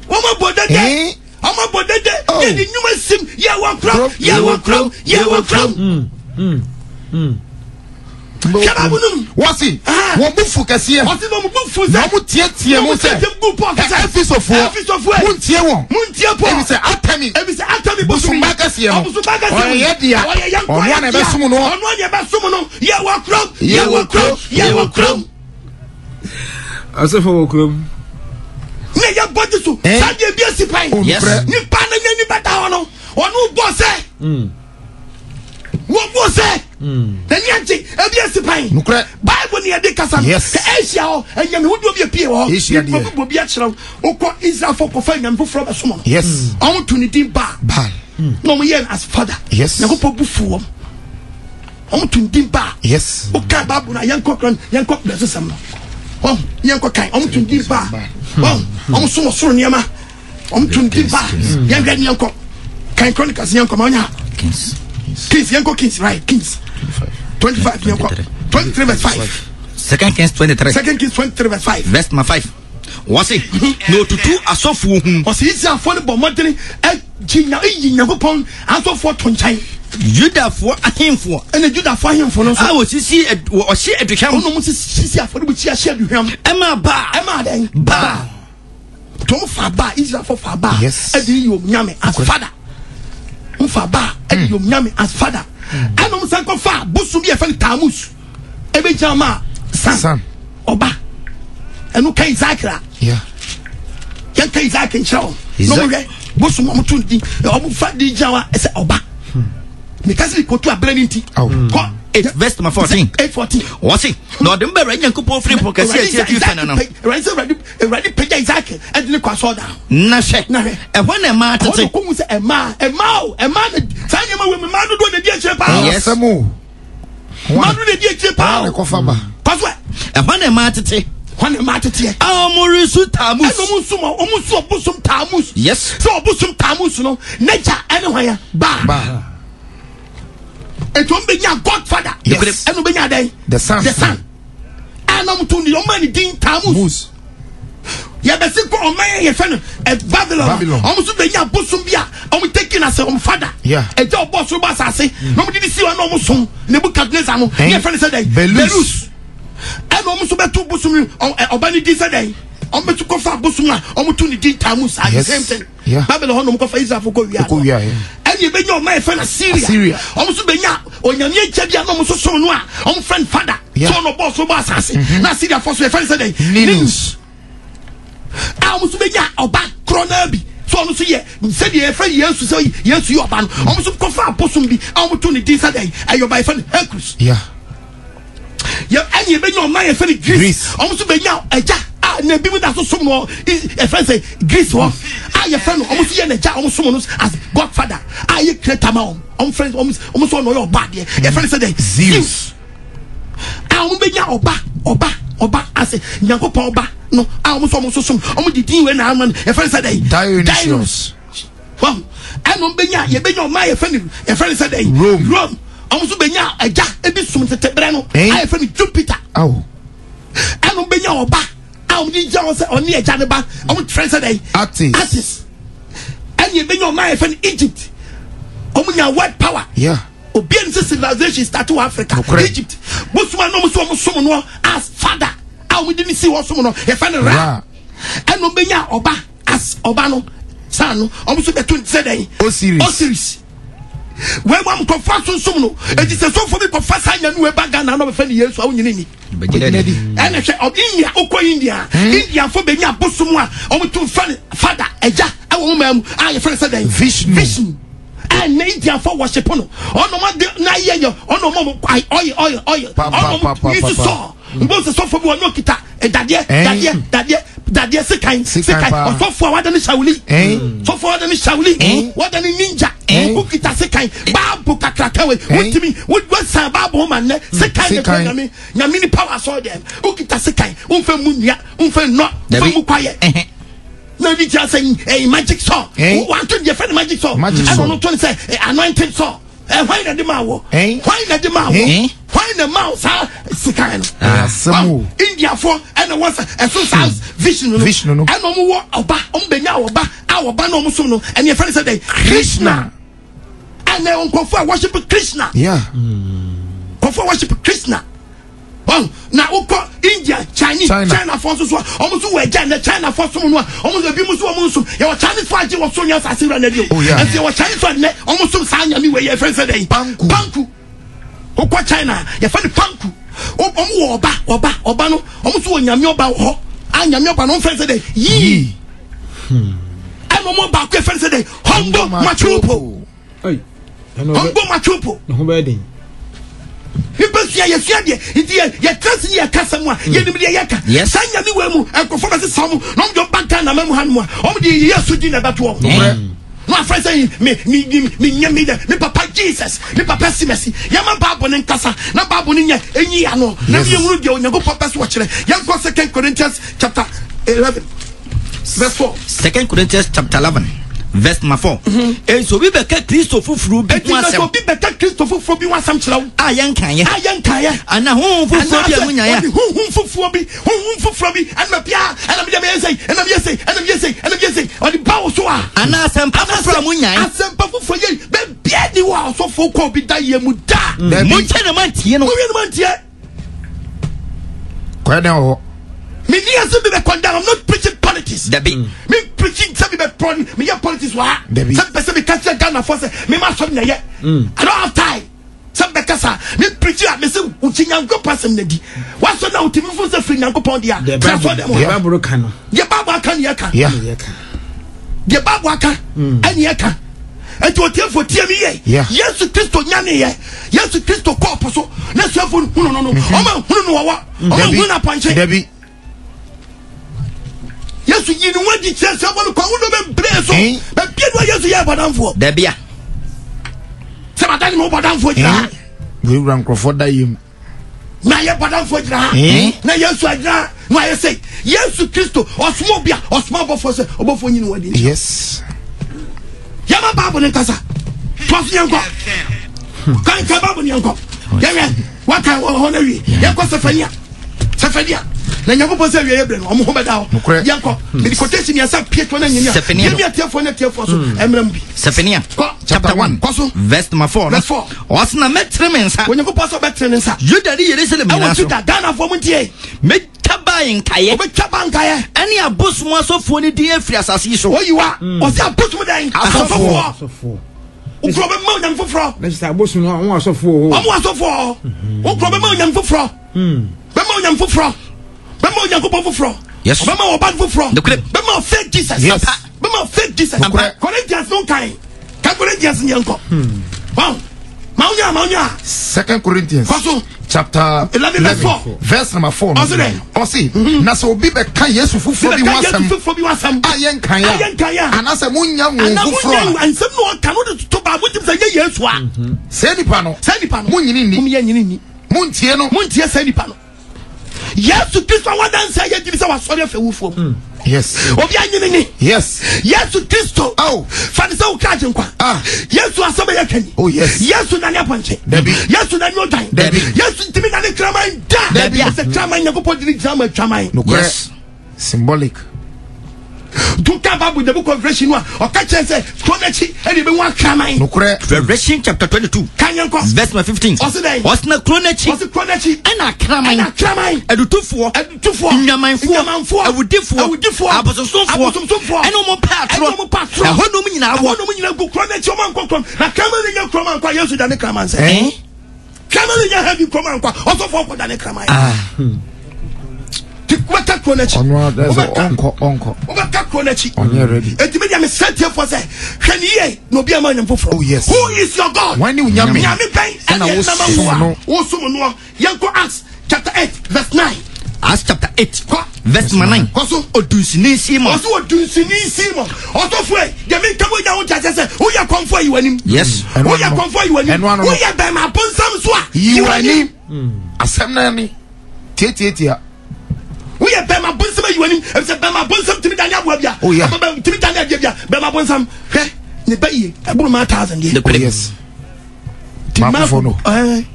wɔn abɔ dede wɔn abɔ dede oh. yɛ de nnwuma sim yɛ wɔ kurom yɛ wɔ kurom yɛ wɔ kurom. Hwɛ no mu. Wɔsi wɔn bu fu kɛseɛ. Wɔsi wɔn bu fu sɛ. Na wɔn tietie mu sɛ. Ɛfisɔfoɔ. Ɛfisɔfoɔ. Mu ntie wɔn. Mu ntie Paul. Ebi sɛ Atami. Ebi sɛ Atami bosomi. Bosomba kɛseɛ no. Bosomba kɛseɛ no. Ɔyɛ yɛ dea. Ɔyɛ yɛn kɔ Ɔno yɛ a na dea. ɛbɛsom no. Ɔno a na ɛbɛsom no. Yɛ wɔ kurom. Yɛ wɔ kurom. Yɛ wɔ kurom. Asɔfo wɔ kurom. Ne yɛ bɔ di so. Eh? Saa deɛ bi esi pan. Yes. Nipa na nye nipa da hɔ no. Ɔno bɔ sɛ. Hmm. Wɔbɔ sɛ. N'ani agye ebi esi pan. Nokorɛ. Bible ni yɛde kasa no. Yes. Sɛ Asia hɔ anyame hodoɔ bi epie wɔ hɔ. Asia deɛ. Nipa bi bɔ bi akyerɛw. Wokɔ Israelfoɔ kɔfa anyame foforɔ bɛsom no. Yes. Wɔn to ne din Baal. Baal. Na wɔn yɛ no as father. Yes. Nyankopɔn bu fu wɔn. Wɔn to ne din Baal. Yes. Woka Bible na yɛnkɔ kran yɛnkɔ brɛsesɛm no. Wɔn yɛnkɔ kan wɔn to ne din Baal. Wɔn wɔn som ɔsoro nneɛma. Wɔn to ne din Baal. Yɛnhwɛ ne yɛnkɔ. Kan Chronicles yɛnkɔ ma ɔnya. Kings. Kings yɛnkɔ Kings right Kings. 25 yɛnkɔ. 23 verse 5. Second Kings 23. Second Kings 23 verse 5. Verse number 5. Wɔse na otutu asɔfoɔ hunu. Ɔsɛ Israelfoɔ no bɔ mmɔdene gye nya yi Nyankopɔn asɔfoɔ to nkyɛn. Yudafoɔ ahemfoɔ. Ɛna Yudafoɔ ahemfo no nso. A wɔsisi ɔhye aduhwam. Ɔno wɔn sisi afɔrebukyia hye aduhwam. Ɛma baa. Ɛma dɛn? Baa. Tɔm fa baa Israelfoɔ fa baa. Yes. Ɛde yi wɔn nyame as father. Wɔn fa baa ɛde yi wɔn nyame as father. Ɛna wɔn san kɔ fa bosom bi a yɛfrɛ no Tammuz. Ebe gyina ma san. San. Ɔba. Ɛno ka Isaac la. Yeah. Yɛn ka Isaac nkyerɛ wɔn. Na wɔn hwɛ bosom wɔn to di wɔn fa di gyina wa ɛsɛ ɔba. Mekasi kotu abirɛ ni ti. Kɔ. 8 verse number 14. 8 14. Wɔse na ɔde mbɛ awurade Nyankopɔn firi po kɛseɛ a ɛsi atifi fɛ no no. Awurade sɛ awurade awurade pagya Isaac ɛde ne kɔ asɔɔdan. Na hwɛ. Na hwɛ. Ɛhɔ na ɛmaa Ɛhɔ tete. na ɔkɔhu sɛ ɛmaa ɛmaa o ɛmaa na saa nneɛma wɔ mu mmaa dodoɔ na ɛdi akyire paa o. Yes. Asɛm o. Mmaa dodoɔ na ɛdi akyire paa Wɔn o. na ɛkɔfa ba. Kɔ so ɛ. Ɛhɔ na ɛmaa tete. Hɔ na ɛmaa teteɛ. A wɔresu Tammuz. Ɛna ɔmo nso ma ɔmo nso ɔbosom Tammuz. Yes. Sɛ ɔbosom Tammuz no n'agya ɛne hwan ya baa. Ba. Etu ɔmo bɛ nya Godfather. Yes. Ɛna ɔmo bɛ nya dɛn. The son. The son. Ɛna ɔmo to ne ɔmo ani din Tammuz. Moose. Yɛbɛsi kɔ ɔman yɛ yɛfɛ no ɛ Babylon. Babylon. Ɔmo nso bɛ nya bosom bi a ɔmo taking as ɔmo father. Yeah. Ɛgya ɔbɔ soro bɔ asase. Na ɔmo didi si hɔ na ɔmo som Nebuchadnezzar no. Eh? Ne yɛfɛ no sɛ dɛn. Belus. Ɛna ɔmo nso bɛto bosom no ɔ- ɛ, ɔba ne din sɛ dɛn. Ɔmo bɛto kɔfa bosom a ɔmo to ne din Tammuz. Ah, the Yes. same thing. Yeah. Babylon hɔ na ɔmo kɔfa Israelfo kɔ wia. Kɔ wia, yeah. Ɛna ebɛnya ɔman yɛfɛ no Assyria. Assyria. Ɔmo nso bɛnya onyame agya bi a na ɔmo nso som no a ɔmo frɛ no father. Yeah. Sɛ ɔno ɔbɔɔ soro bɔ asase. Na Assyriafoɔ so yɛfrɛ no sɛ dɛn. Ninus. A ɔmo nso bɛnya ɔba korɔ naa bi. So ɔno nso yɛ sɛdeɛ yɛfrɛ Yesu sɛ Yesu yɛ ɔba no. Ɔmo nso kɔfa abosom bi a ɔmo to ne din sɛ dɛn. Ɛyɛ ɔba yɛfrɛ no Hercules. Yeah. Yɛ ɛna ebɛnya ɔman yɛfrɛ no Greece. Greece. Ɔmo nso bɛnya agya a na ebi mu da so som no yɛfrɛ no sɛ Greece hɔ a yɛfrɛ no ɔmo nso yɛ n'agya ɔmo som no as Godfather a yɛ creator ma wɔn. Ɔmo frɛ ɔmo ɔmo nso ɔno ɔyɛ ɔba adeɛ yɛfrɛ no sɛ dɛn. Zeus. A ɔmo bɛnya ɔba ɔba ɔba ase Nyankopɔn ɔba no a ɔmo nso ɔmo nso som ɔmo de din wei na ama no yɛfrɛ no sɛ dɛn. Dionysius. Wɔn ɛna ɔmo bɛnya yɛbɛnya ɔman yɛfrɛ no yɛfrɛ no sɛ dɛn. Rome. Rome. Ɔmo nso bɛnya agya ebi som tete brɛ no Eh? a yɛfrɛ no Jupiter. Aw. Ɛna ɔmo bɛnya ɔba a ɔmo de gya wɔn sɛ ɔne agya ne ba ɔmo frɛ sɛ dɛn. Attis. Attis. Ɛna yɛbɛnya ɔman yɛfrɛ no Egypt. Ɔmo nya world power. Yeah. Obi a ne sɛ civilization start wɔ Africa. Nokorɛ. Egypt. Bosom a na ɔmo so ɔmo som no as father a ɔmo de ne si hɔ som no yɛfrɛ no Ra. Ra. Ɛna ɔmo bɛnya ɔba as ɔba no saa no ɔmo nso bɛto ne sɛ dɛn. Osiris. Osiris. Wei mu amukɔfa sunsun no eti sɛ sɔfo bi kɔfa saa nyame wei ba Ghana na ɔbɛfɛ ne Yesu a wonyini ni. Bɛgyina di. Ɛna hwɛ ɔ India okɔ India India fo bɛnya abosom a ɔmo to nfa ne fada ɛgya ɛwɔ wɔn man mu a yɛfrɛ no sɛ dɛn. Vishnu. Vishnu. Ɛna India fo worship no ɔno ɔmo de na yɛ yɛ ɔno ɔmo ɔmo ɔyɛ ɔyɛ ɔyɛ Pa, pa, ɔno pa, ɔmo pa, yi pa, pa. sɔ mbɔ sɛ sɔfo bi wɔ ɔno okita dadeɛ Eh? dadeɛ dadeɛ dadeɛ sekan Sekan sekan paa. ɔsɔfo a wada ne Shaolin Eh? sɔfo a wada ne Shaolin Eh? wada ne ninja Eh? wokita sekan baabu kakraka wei Eh? wotumi wosan baabu ho ma nnɛ sekan ne kura Sekan. nyame nyame ni power asɔre dɛm wokita sekan womfɛ mu nnua womfɛ nnɔ womfɛ Dabi. mu kwayɛ Ɛhɛ. na bi kyerɛ sɛ ɛyɛ magic saw Eh? wanto deɛ fɛ ne magic saw Magic ɛna saw. ɔno to ne sɛ anointing saw hwan na de maa wɔ Eh? hwan na de maa wɔ Eh? hwan na maa wo saa sekan no Ɛyɛ asɛm o. Indiafoɔ ɛna wɔ sɛ ɛso saa Vishnu no Vishnu no. ɛna ɔmo wɔ ɔba ɔmo bɛnya ɔba a ɔba na ɔmo som no ɛna yɛfrɛ no sɛ dɛn Krishna. Ɛna nkurɔfoɔ a worship Krishna. Yeah. Nkurɔfoɔ a worship Krishna. Ɔn na wokɔ India, Chinese, China. China fo nso so a ɔmo nso wɔ agya nnɛ China fo som no a ɔmo nso ebi mo nso ɔmo nsom yɛwɔ Chinese fo agye wɔ so nyɛ asase wura n'adi o. Oh, yeah. Ɛnti yɛwɔ Chinese fo a nnɛ ɔmo som saa nyame wei yɛfrɛ no sɛ dɛn? Panku. Panku. Wokɔ China yɛfrɛ no Panku. Ɔmo wɔ ɔba ɔba ɔba no ɔmo nso wɔ nyame ɔba wɔ hɔ a nyame ɔba no ɔmo frɛ no sɛ dɛn? Yii. Yii. Ɛna ɔmo baako yɛfrɛ no sɛ dɛn? Hongo Machupo. Ei, ɛna Hongo ɔbɛ Machupo. ne ho bɛyɛ den. Nipa sua yɛsua deɛ nti yɛ yɛtena se yɛ kasa mu a yɛnim deɛ yɛka. Yes. Saa nyame wei mu nkurɔfoɔ bɛsesa wɔn na wɔn de wɔn ba Ghana ma mu hanom a wɔn de Yesu din na ɛbɛto wɔn. Nokorɛ. Na afrɛ sɛ me me me me nyɛ me dɛ me papa Jesus me papa simasi yɛma Bible ne nkasa na Bible ne nyɛ enyi ano na Yes. mi ehunu deɛ Onyankopɔn pɛ so wɔkyerɛ. Yɛnkɔ Second Corinthians chapter 11 verse 4. Second Corinthians chapter 11 verse number 4. Enti obi bɛka Kristo foforo bi Enti ho na sɛ asɛm. obi bɛka Kristo foforo. foforɔ bi ho asɛm kyerɛ wo. A yɛnkaeɛ. A yɛnkaeɛ. Anaa honhom foforɔ bi a monyaeɛ. Anaasɛ ɔde honhom foforɔ bi, honhom foforɔ bi, ɛna bia, ɛna medeɛ meyɛ sei, ɛna meyɛ sei, ɛna meyɛ sei, ɛna meyɛ sei, ɔde ba wo so a. Anaa asɛmpa foforɔ a monyaeɛ. Asɛmpa foforɔ yɛ, baabiara ni hɔ a ɔsɔfoɔ kɔ obi da yɛ mu da. Monkyɛ na moantie no. Monhwɛ na moantie. Kɔyɛ dɛn wɔ hɔ? Me ni ase bi bɛ condemn. I'm not preaching politics. Dabi. Me preaching sɛ mi bɛ pɔn mi yɛ politics wɔ ha. Dabi. Sɛ bɛ sɛ mi ka kyerɛ Ghana fɔ sɛ mi ma sɔrɔ na yɛ. I don't have time. Sɛ bɛ kasa mi preaching a mi sɛ wuti Nyankopɔn asɛm na di. Wasɔ na wuti mi fun sɛ firi Nyankopɔn di a. The Kyerɛ Bible, sɔ dɛm the wɔ. Bible ka no. Deɛ Bible aka ni yɛ ka. Yeah. Yɛ ka. Deɛ Bible aka ɛni yɛ ka. Eti otiefo tie mi yie. Yeah. Yesu Kristo nyaneeɛ. Yesu Kristo kɔɔ po so. Na suafo no hunu no no. Ɔma hunu no wɔwɔ. Ɔma Dabi. hunu no apɔnkye. Dabi. Yesu yi ne ho adi kyerɛ suafo no kwan ahodoɔ bebree so. Eh? Baabi a Yesu yɛ bɔdamfoɔ. Dabi a. Sɛ bada ne ho bɔdamfoɔ gyina ha. Wura nkurɔfoɔ da yam. Na yɛ bɔdamfoɔ gyina ha. Eh? Na Yesu agyina ha. Na ayɛ sɛ Yesu Kristo ɔsoma obi a ɔsoma abɔfoɔ sɛ ɔbɔfoɔ nyi ne ho adi nkyerɛ. Yes. Yɛma Bible ne nkasa. Toa so yɛnkɔ. Kan kan Bible ne yɛnkɔ. Yɛhwɛ waka wɔ hɔ no awie. Yɛnkɔ Sefania. Sefania. Na Nyankopɔn sɛ awie yɛ berɛ no ɔmo ho bɛda hɔ. Nokorɛ. Yɛnkɔ. Mede quotation mmiɛnsa pie toɔ no anyini a. Sefania. Yɛmi atiefoɔ ne atiefoɔ so ɛmmerɛ mu bi. Sefania. Kɔ. Chapter 1. Kɔ so. Verse number 4. Verse 4. Ɔse na mɛtene me nsa. Onyankopɔn sɛ ɔbɛtene ne nsa. Yuda ne Yerusalem Ɛwɔ nyinaa so. Juda Ghanafoɔ mo ntie. Mɛtwa baa nkaeɛ. Ɔbɛtwa ba nkaeɛ. Ɛne abosom asɔfoɔ no din afiri asase yi so. Oyiwa. Ɔsɛ abosom dɛn? Asɔfoɔ. Asɔfoɔ. Wokuro bɛma onyame foforɔ. Na kyerɛ sɛ abosom no wɔn asɔfoɔ wɔ hɔ. Ɔmo asɔfoɔ. Wokuro bɛma onyame foforɔ. Bɛma onyame foforɔ. Bɛma onyankopɔn foforɔ. Yes. Ɔbɛma ɔba no foforɔ. Nokorɛ. Bɛma fake Jesus. Yes. Bɛma fake Jesus. Nokorɛ. Corinthians no nkan. Ka Corinthians nyɛ nkɔ. Wow. Ma wonya ma wonya. Second Corinthians. Kɔ so. Chapter 11 verse 4. Verse number 4. no. Ɔse dɛn? Ɔse, na sɛ obi bɛka Yesu foforɔ bi ho Bɛka Yesu asɛm foforɔ bi ho asɛm. a yɛnkae A yɛnkae a. a anaasɛ monya wo Ana foforɔ wonya a nsɛm na ɔka no de toto baa motim sɛ nyɛ Yesu a. saa nipa no Saa nipa no. Monyini nni. Monyɛ nyini nni. montie no Montie saa nipa no. Yesu Kristo a wadanse a yɛgyiri sɛ wasɔre afiri awufoɔ mu. Yes. Obi anyini ni. Yes. Yesu Kristo. Oh. Fa ne sɛ wo kra agyenkwa. Ah. Yesu asɛm a yɛka ni. Oh, yes. Yesu nane apɔnkye. Dabi. Yesu nane odwan. Dabi. Yesu ntumi nane kraman da. Dabi. Sɛ kraman Nyankopɔn de ne gyina ma twaman. Nokorɛ. Yes. Symbolic. Dunka Bible the book of Revelation no a ɔka kyerɛ sɛ kuro n'akyi ɛna ebi ho akraman. Nokorɛ. Revelation chapter 22. Kan yɛn kɔ. Verse number 15. Ɔse dɛn? Ɔse na kuro n'akyi. Ɔse kuro n'akyi. Ɛna akraman. Ɛna akraman. Adutofoɔ. Adutofoɔ. Nnwamanfoɔ. Nnwamanfoɔ. Awudifoɔ. Awudifoɔ. Abosonsomfoɔ. Abosonsomfoɔ. Ɛne wɔn pɛ atorɔ. Ɛne wɔn pɛ atorɔ. Ɛhɔ nom nyinaa wɔ. Ɛhɔ nom nyinaa gu kuro n'akyi ɔmo ankɔ kurom. Na kraman no nya kurom ankɔ a Yesu da ne kraman sɛ. Eh? Kraman no nya heaven kurom ankɔ a ɔsɔfoɔ kɔ da ne kraman. Ah. Ti wobɛka kuro n'akyi. Ɔno a ɛsɛ Wobɛka- ɔnkɔ ɔnkɔ. wobɛka kuro n'akyi. Ɔnyɛ ready. Enti mi deɛ mesrɛ tiefoɔ sɛ hwɛ ne yie na obi ama onyame foforɔ. Oh, yes. Who is your God? Hwan ne wo Nyame? Nyame bɛn Ɛna ɛne wosom ɛnam wo a no. wosom noɔ. Yɛnkɔ Acts chapter 8 verse 9. Acts chapter 8. Kɔ. Verse number 9. Kɔ so. Odunsini Simon. Ɔso odunsini Simon. Ɔsɔfoɔ yi deɛ menka mo nya wo nkyɛ sɛ woyɛ kɔmfoɔ yi w'anim. Yes. Ɛno Woyɛ ano no. kɔmfoɔ yi w'anim. Ɛno ano no. Woyɛ bɛrima abonsam so a Yi w'anim. Asɛm no ani. Tiatiatia. Woyɛ bɛrima bonsam ayi w'anim efisɛ bɛrima bonsam tumi dane aboa bia. Oh, yeah. Ababa tumi dane adeɛ bia. Bɛrima bonsam hwɛ ne ba yie ɛboro maa thousand deɛ. Oh, yes. Ti maa Maakofoɔ no. Ɛɛ.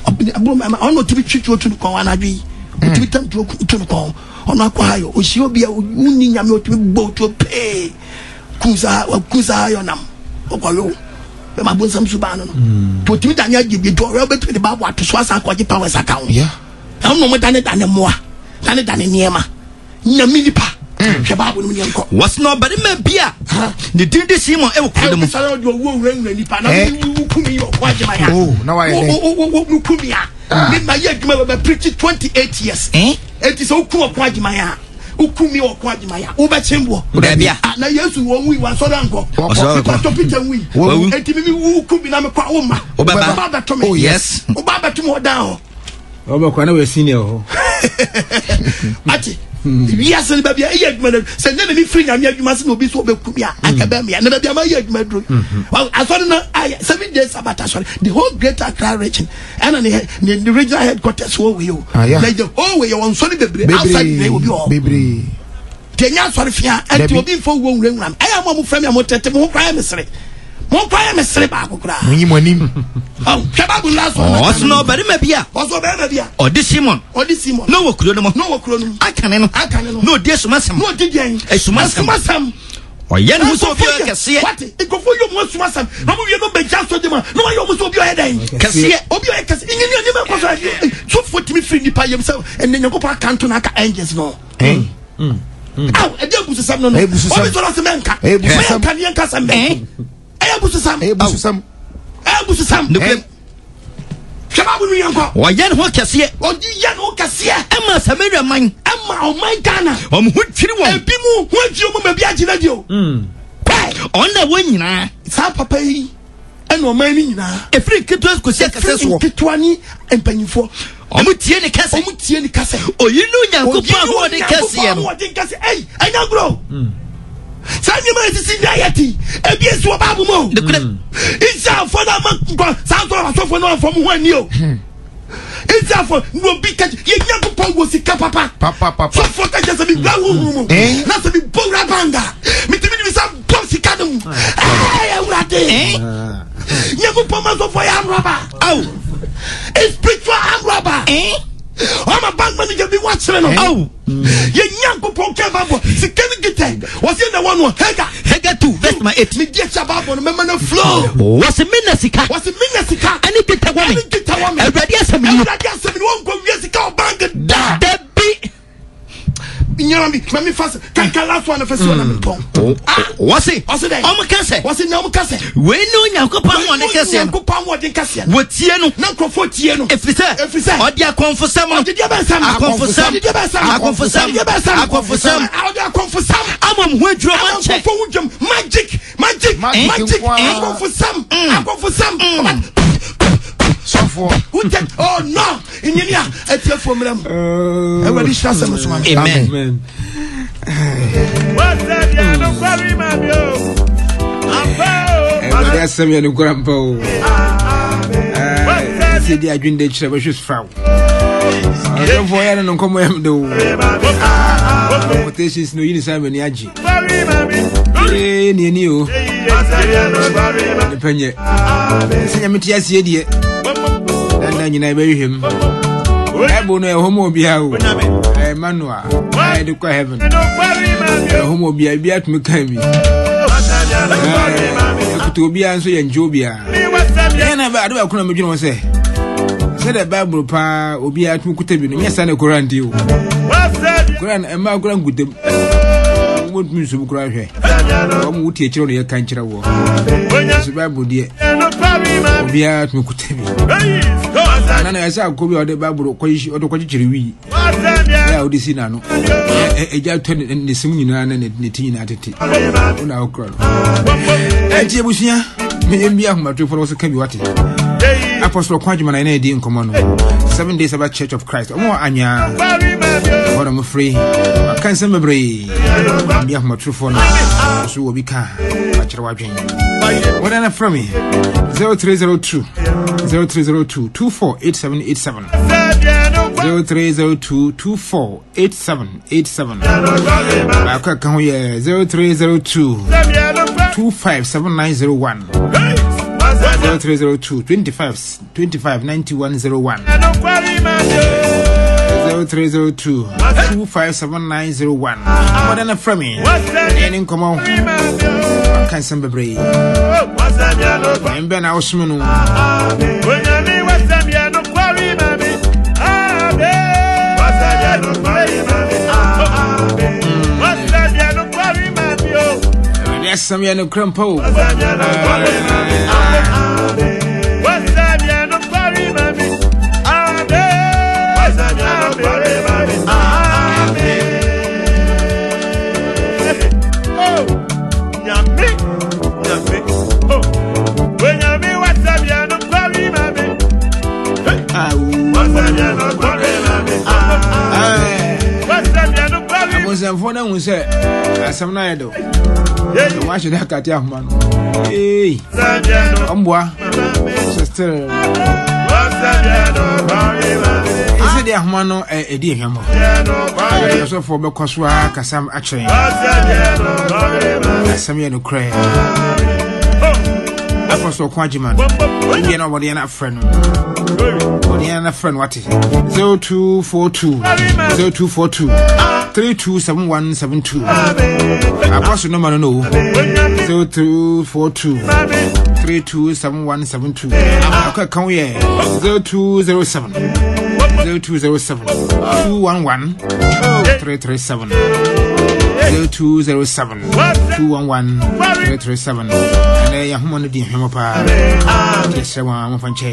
Ɛboro maa ɔno otumi twi tuo tu no kɔn anadwo yi. Otumi tam tuo tu no kɔn. Ɔno akɔ ha yɔ ohyia obi a wunni nyame otumi bɔ tuo pee. Kun saa kun saa yɔ nam ɔkɔ yɔ. Bɛrima bonsam suban no no. Ti otumi dane adeɛ bi nti ɔwɛ obetumi de baabu ato so asan akɔgye powers aka ho. Yeah. Ɛno na wɔn dane dane mmoa, dane dane nneɛma. Nyame nipa. Hwɛ Bible no mu yɛn kɔ. Wɔse na ɔbarima bi a ne din de Simon ɛwɔ kuro no mu. Ɛwɔ sɛ ɔde owuo wurawura nipa na Eh. wo kumi yɛ ɔkɔ agyema ya. Oh, na wayɛ dɛn? Wo wo wo wo kumi a. Me ma yɛ adwuma bɛ bɛ preach 28 years. Eh? Eti sɛ woku ɔkɔ agyema ya. Woku mi ɔkɔ agyema ya. Wobɛkye mboɔ. Dabi a. Ah, na Yesu wɔn wui wasɔre ankɔ. Ɔsɔre ankɔ. Pastor Peter wui. Wawu. Eti mi mi wu ku bi na mi kɔ awo ma. Wobɛba. Woba abɛto mi. Oh, yes. Woba abɛto mi wɔ dan hɔ. Ɔbɛkɔ na wɔyɛ senior hɔ. Ati wiase no baabi a ɛyɛ adwuma no sɛ nyɛ na mi firi nyame adwuma se na obi so ɔbɛku mi a anka bɛn mea na baabi a ma yɛ adwuma duro asɔre no ayɛ 7 days Sabbath asɔre, the whole Greater Accra Region ɛna ne regional headquarters wɔ wei o. Ah, yeah. Na the whole wei yɛ wɔn nsɔre bebree outside wei obi wɔ hɔ Bebree. deɛ nyɛ asɔre fia ɛnti Dabi. obi nfa wuo nwurawura mi ɛyɛ mo a mo fira mi a mo tɛtɛ mo ho koraa yɛ mesere. Monkɔ yɛ mesere baako koraa. Monyi mo anim. Hwɛ Bible last one. Ɔsɛ na ɔbarima bi a. Ɔsɛ ɔbarima bi a. Ɔde Simon. Ɔde Simon. Na ɔwɔ kuro no mu. Na ɔwɔ kuro no mu. Akane no. Akane no. Na ɔdi asumasɛm. Na ɔdi deɛn? Asumasɛm. Asumasɛm. Ɔyɛ ne ho sɛ obi ɔyɛ kɛseɛ. Wate nkurɔfoɔ yɛ ɔmo asumasɛm na ɔmo wie no bɛgya so de ma na wɔayɛ ɔmo sɛ obi ɔyɛ dɛn? Kɛseɛ. Obi ɔyɛ kɛseɛ. Nyini nneɛma ɛkɔ so ɛdi. Sɔfoɔ tumi firi nipa yam sɛ ɛnɛ Nyankopɔn akanto na aka angels no. Aw, ɛdi abususɛm no no. Obi sɔrɔ sɛ mɛnka. Mɛnka ne yɛnka sɛm bɛn. Ɛyɛ abususɛm. Ɛyɛ abususɛm. Ɛyɛ abususɛm. Nokorɛ. Hwɛ baabu no yɛn kɔ. Ɔyɛ ne ho kɛseɛ. Ɔdi yɛ ne ho kɛseɛ. Ɛma Samaria man. Ɛma ɔman Ghana. Wɔn ho dwiri wɔn. Ebi mu ho adwiri wɔn ma ebi agyina di o. Pɛɛ. Ɔno na wɔn nyinaa. Saa papa yi ɛna ɔman no nyinaa. Ɛfiri nketewa kɔsi akɛseɛ soɔ. Ɛfiri nketewa ne mpanyinfoɔ. Ɔmo tie ne kɛse. Ɔmo tie ne kɛse. Oyi ne Onyankopɔn ahoɔden kɛseɛ no. Ahoɔden kɛseɛ. Ɛyi ɛnyɛ agorɔ. Saa nneɛma yɛ sisi nyɛ ayɛ ti. Ebi esi wɔ baabu mu. Nokorɛ. Israelfoɔ na ama nkɔ saa nsɔrɔ asɔfoɔ no anfɔ mo ho ani o. Israelfoɔ na obi kɛse yɛ Nyankopɔn wɔ sika papa. Papa papa. Sɔfoɔ kɛse sɛ mi wura huhu mu. Na sɛ mi bɔ wura banga. Mi ti mi ni mi sa bɔ sika no mu. Ɛɛ Awurade. Nyankopɔn ma sɔfoɔ yɛ amrɔba. Aw. Spiritual amrɔba. Ɔma bank manager bi wakyerɛ no. Aw. Yɛ Nyankopɔn kɛ ba bɔ sika no gitɛ. Wɔsi na wɔn no Hega. Hega 2 verse number 8. Mi di akyi abaabɔ no mɛma no flow. Wɔsi mi na sika. Wɔsi mi na sika. Ɛne dwetɛ wɔ mi. Ɛne dwetɛ wɔ mi. Awurade asɛm ni. Awurade asɛm ni wɔn nkɔ wie sika wɔ bank da. Dabi. Nyama mi ma mi fa sɛ kankan last one fɛ si wɔn na mi pɔn. Wɔsi. Wɔsi dɛ. Ɔmo kɛsɛ. Wɔsi na ɔmo kɛsɛ. Wei ne Onyankopɔn ahoɔden kɛseɛ no. Onyankopɔn ahoɔden kɛseɛ no. Wɔtie no. Na nkurɔfoɔ tie no. Ɛfiri sɛ. Ɛfiri sɛ. Ɔde akɔmfosɛm no. Ɔde deɛ bɛn sɛm. Akɔmfosɛm. Ɔde deɛ bɛn sɛm. Akɔmfosɛm. Ɔde deɛ bɛn sɛm. Akɔmfosɛm. Ɔde akɔmfosɛm. Ama ɔmo ho adwiri ɔmo Ama akyɛ. nkurɔfoɔ ho dwam. Magic. Magic. Magic Magic. nko ara. Akɔmfosɛm. Akɔmfosɛm. Sɔfoɔ. Who take? Oh no! Nyini a atiefoɔ mmerɛ mu. Awurade hyira sɛm so ma me. Amen. Amen. Awurade asɛm yɛ nokorɛ mpa o. Sɛ di adwene de kyerɛ bɛhwɛ sufra wo. Ɔsɔfoɔ yɛ no no nkɔmmɔ yɛ mede wo. Quotations no yi ne sɛ m'ani agye. Ee ne ani o. Nipa nyɛ. Sɛ nyame te aseɛ deɛ. Danda nyinaa yɛbɛhwehwɛ mu. Bible no ɛhɔ ma obiara o. Ɛyɛ manual. Ɛyɛ de kɔ heaven. Ɛhɔ ma obiara obiara tumi kan bi. Ɛkuta obiara nso yɛ nkyɛ obiara. Ɛyɛ na ade baako na medwene ho sɛ sɛdeɛ Bible paa obiara tumi kuta bi no nyɛ saa na Koran di o. Koran ɛma koran nkutam. Wɔntumi nsom koraa hwɛ. Wɔn wo tie kyerɛ no yɛ ka nkyerɛ wɔ. Nso Bible deɛ obiara tumi kuta bi. Ana na ɛsɛ akɔ bi a ɔde Bible kɔ ɔde kɔkyekyere wii. Yɛ a ɔde si n'ano. Ɛgya tɔ ne sem nyinaa ne ne ti nyinaa tete. Wo na ɔkura no. Ɛnti abusua meyɛ bi ahomatorofoɔ no so ka bi wate. Apostle Kwadwuma na ɛna ɛdi nkɔmmɔ no. 7 Days Sabbath Church of Christ. Ɔmo wɔ anwea. Ɛhɔ na mo firi. Waka nsɛm bebree. Bi ahomatorofoɔ no so wɔ bi ka akyerɛ wadwen. Wɔn na frɛ me 0302 0302 248787 0302 248787 baako a ɛka ho yɛ 0302 257901 0302 25 25 9101 0302 257901 wɔde no frɛ me ɛne nkɔmmɔ aka nsɛm bebree ɛmbɛ na wosom no. Awurade asɛm yɛ nokorɛ mpa o. Abonsamfoɔ no ahu sɛ asɛm no ayɛ dɛ wɔn ahyɛ dɛ akate ahoma no ee ɔmboa sɛ still ɛsɛ deɛ ahoma no ɛdi ehwɛmɔ ɔsɔfoɔ bɛkɔ so ara kasa akyerɛ yɛn asɛm yɛ nokorɛ. Apostle Ɔko Agyeman. Wobia na wɔde yɛn afrɛ no. Wɔde yɛn afrɛ no wate. 0242 0242 327172. Apostle number no no. 0242 327172. Akɔ kan yɛ 0207 0207 211 337 0207 211 337 ɛnɛ yɛahoma no di nhwɛmɔ paa yɛsrɛ wɔn a momfa nkyɛ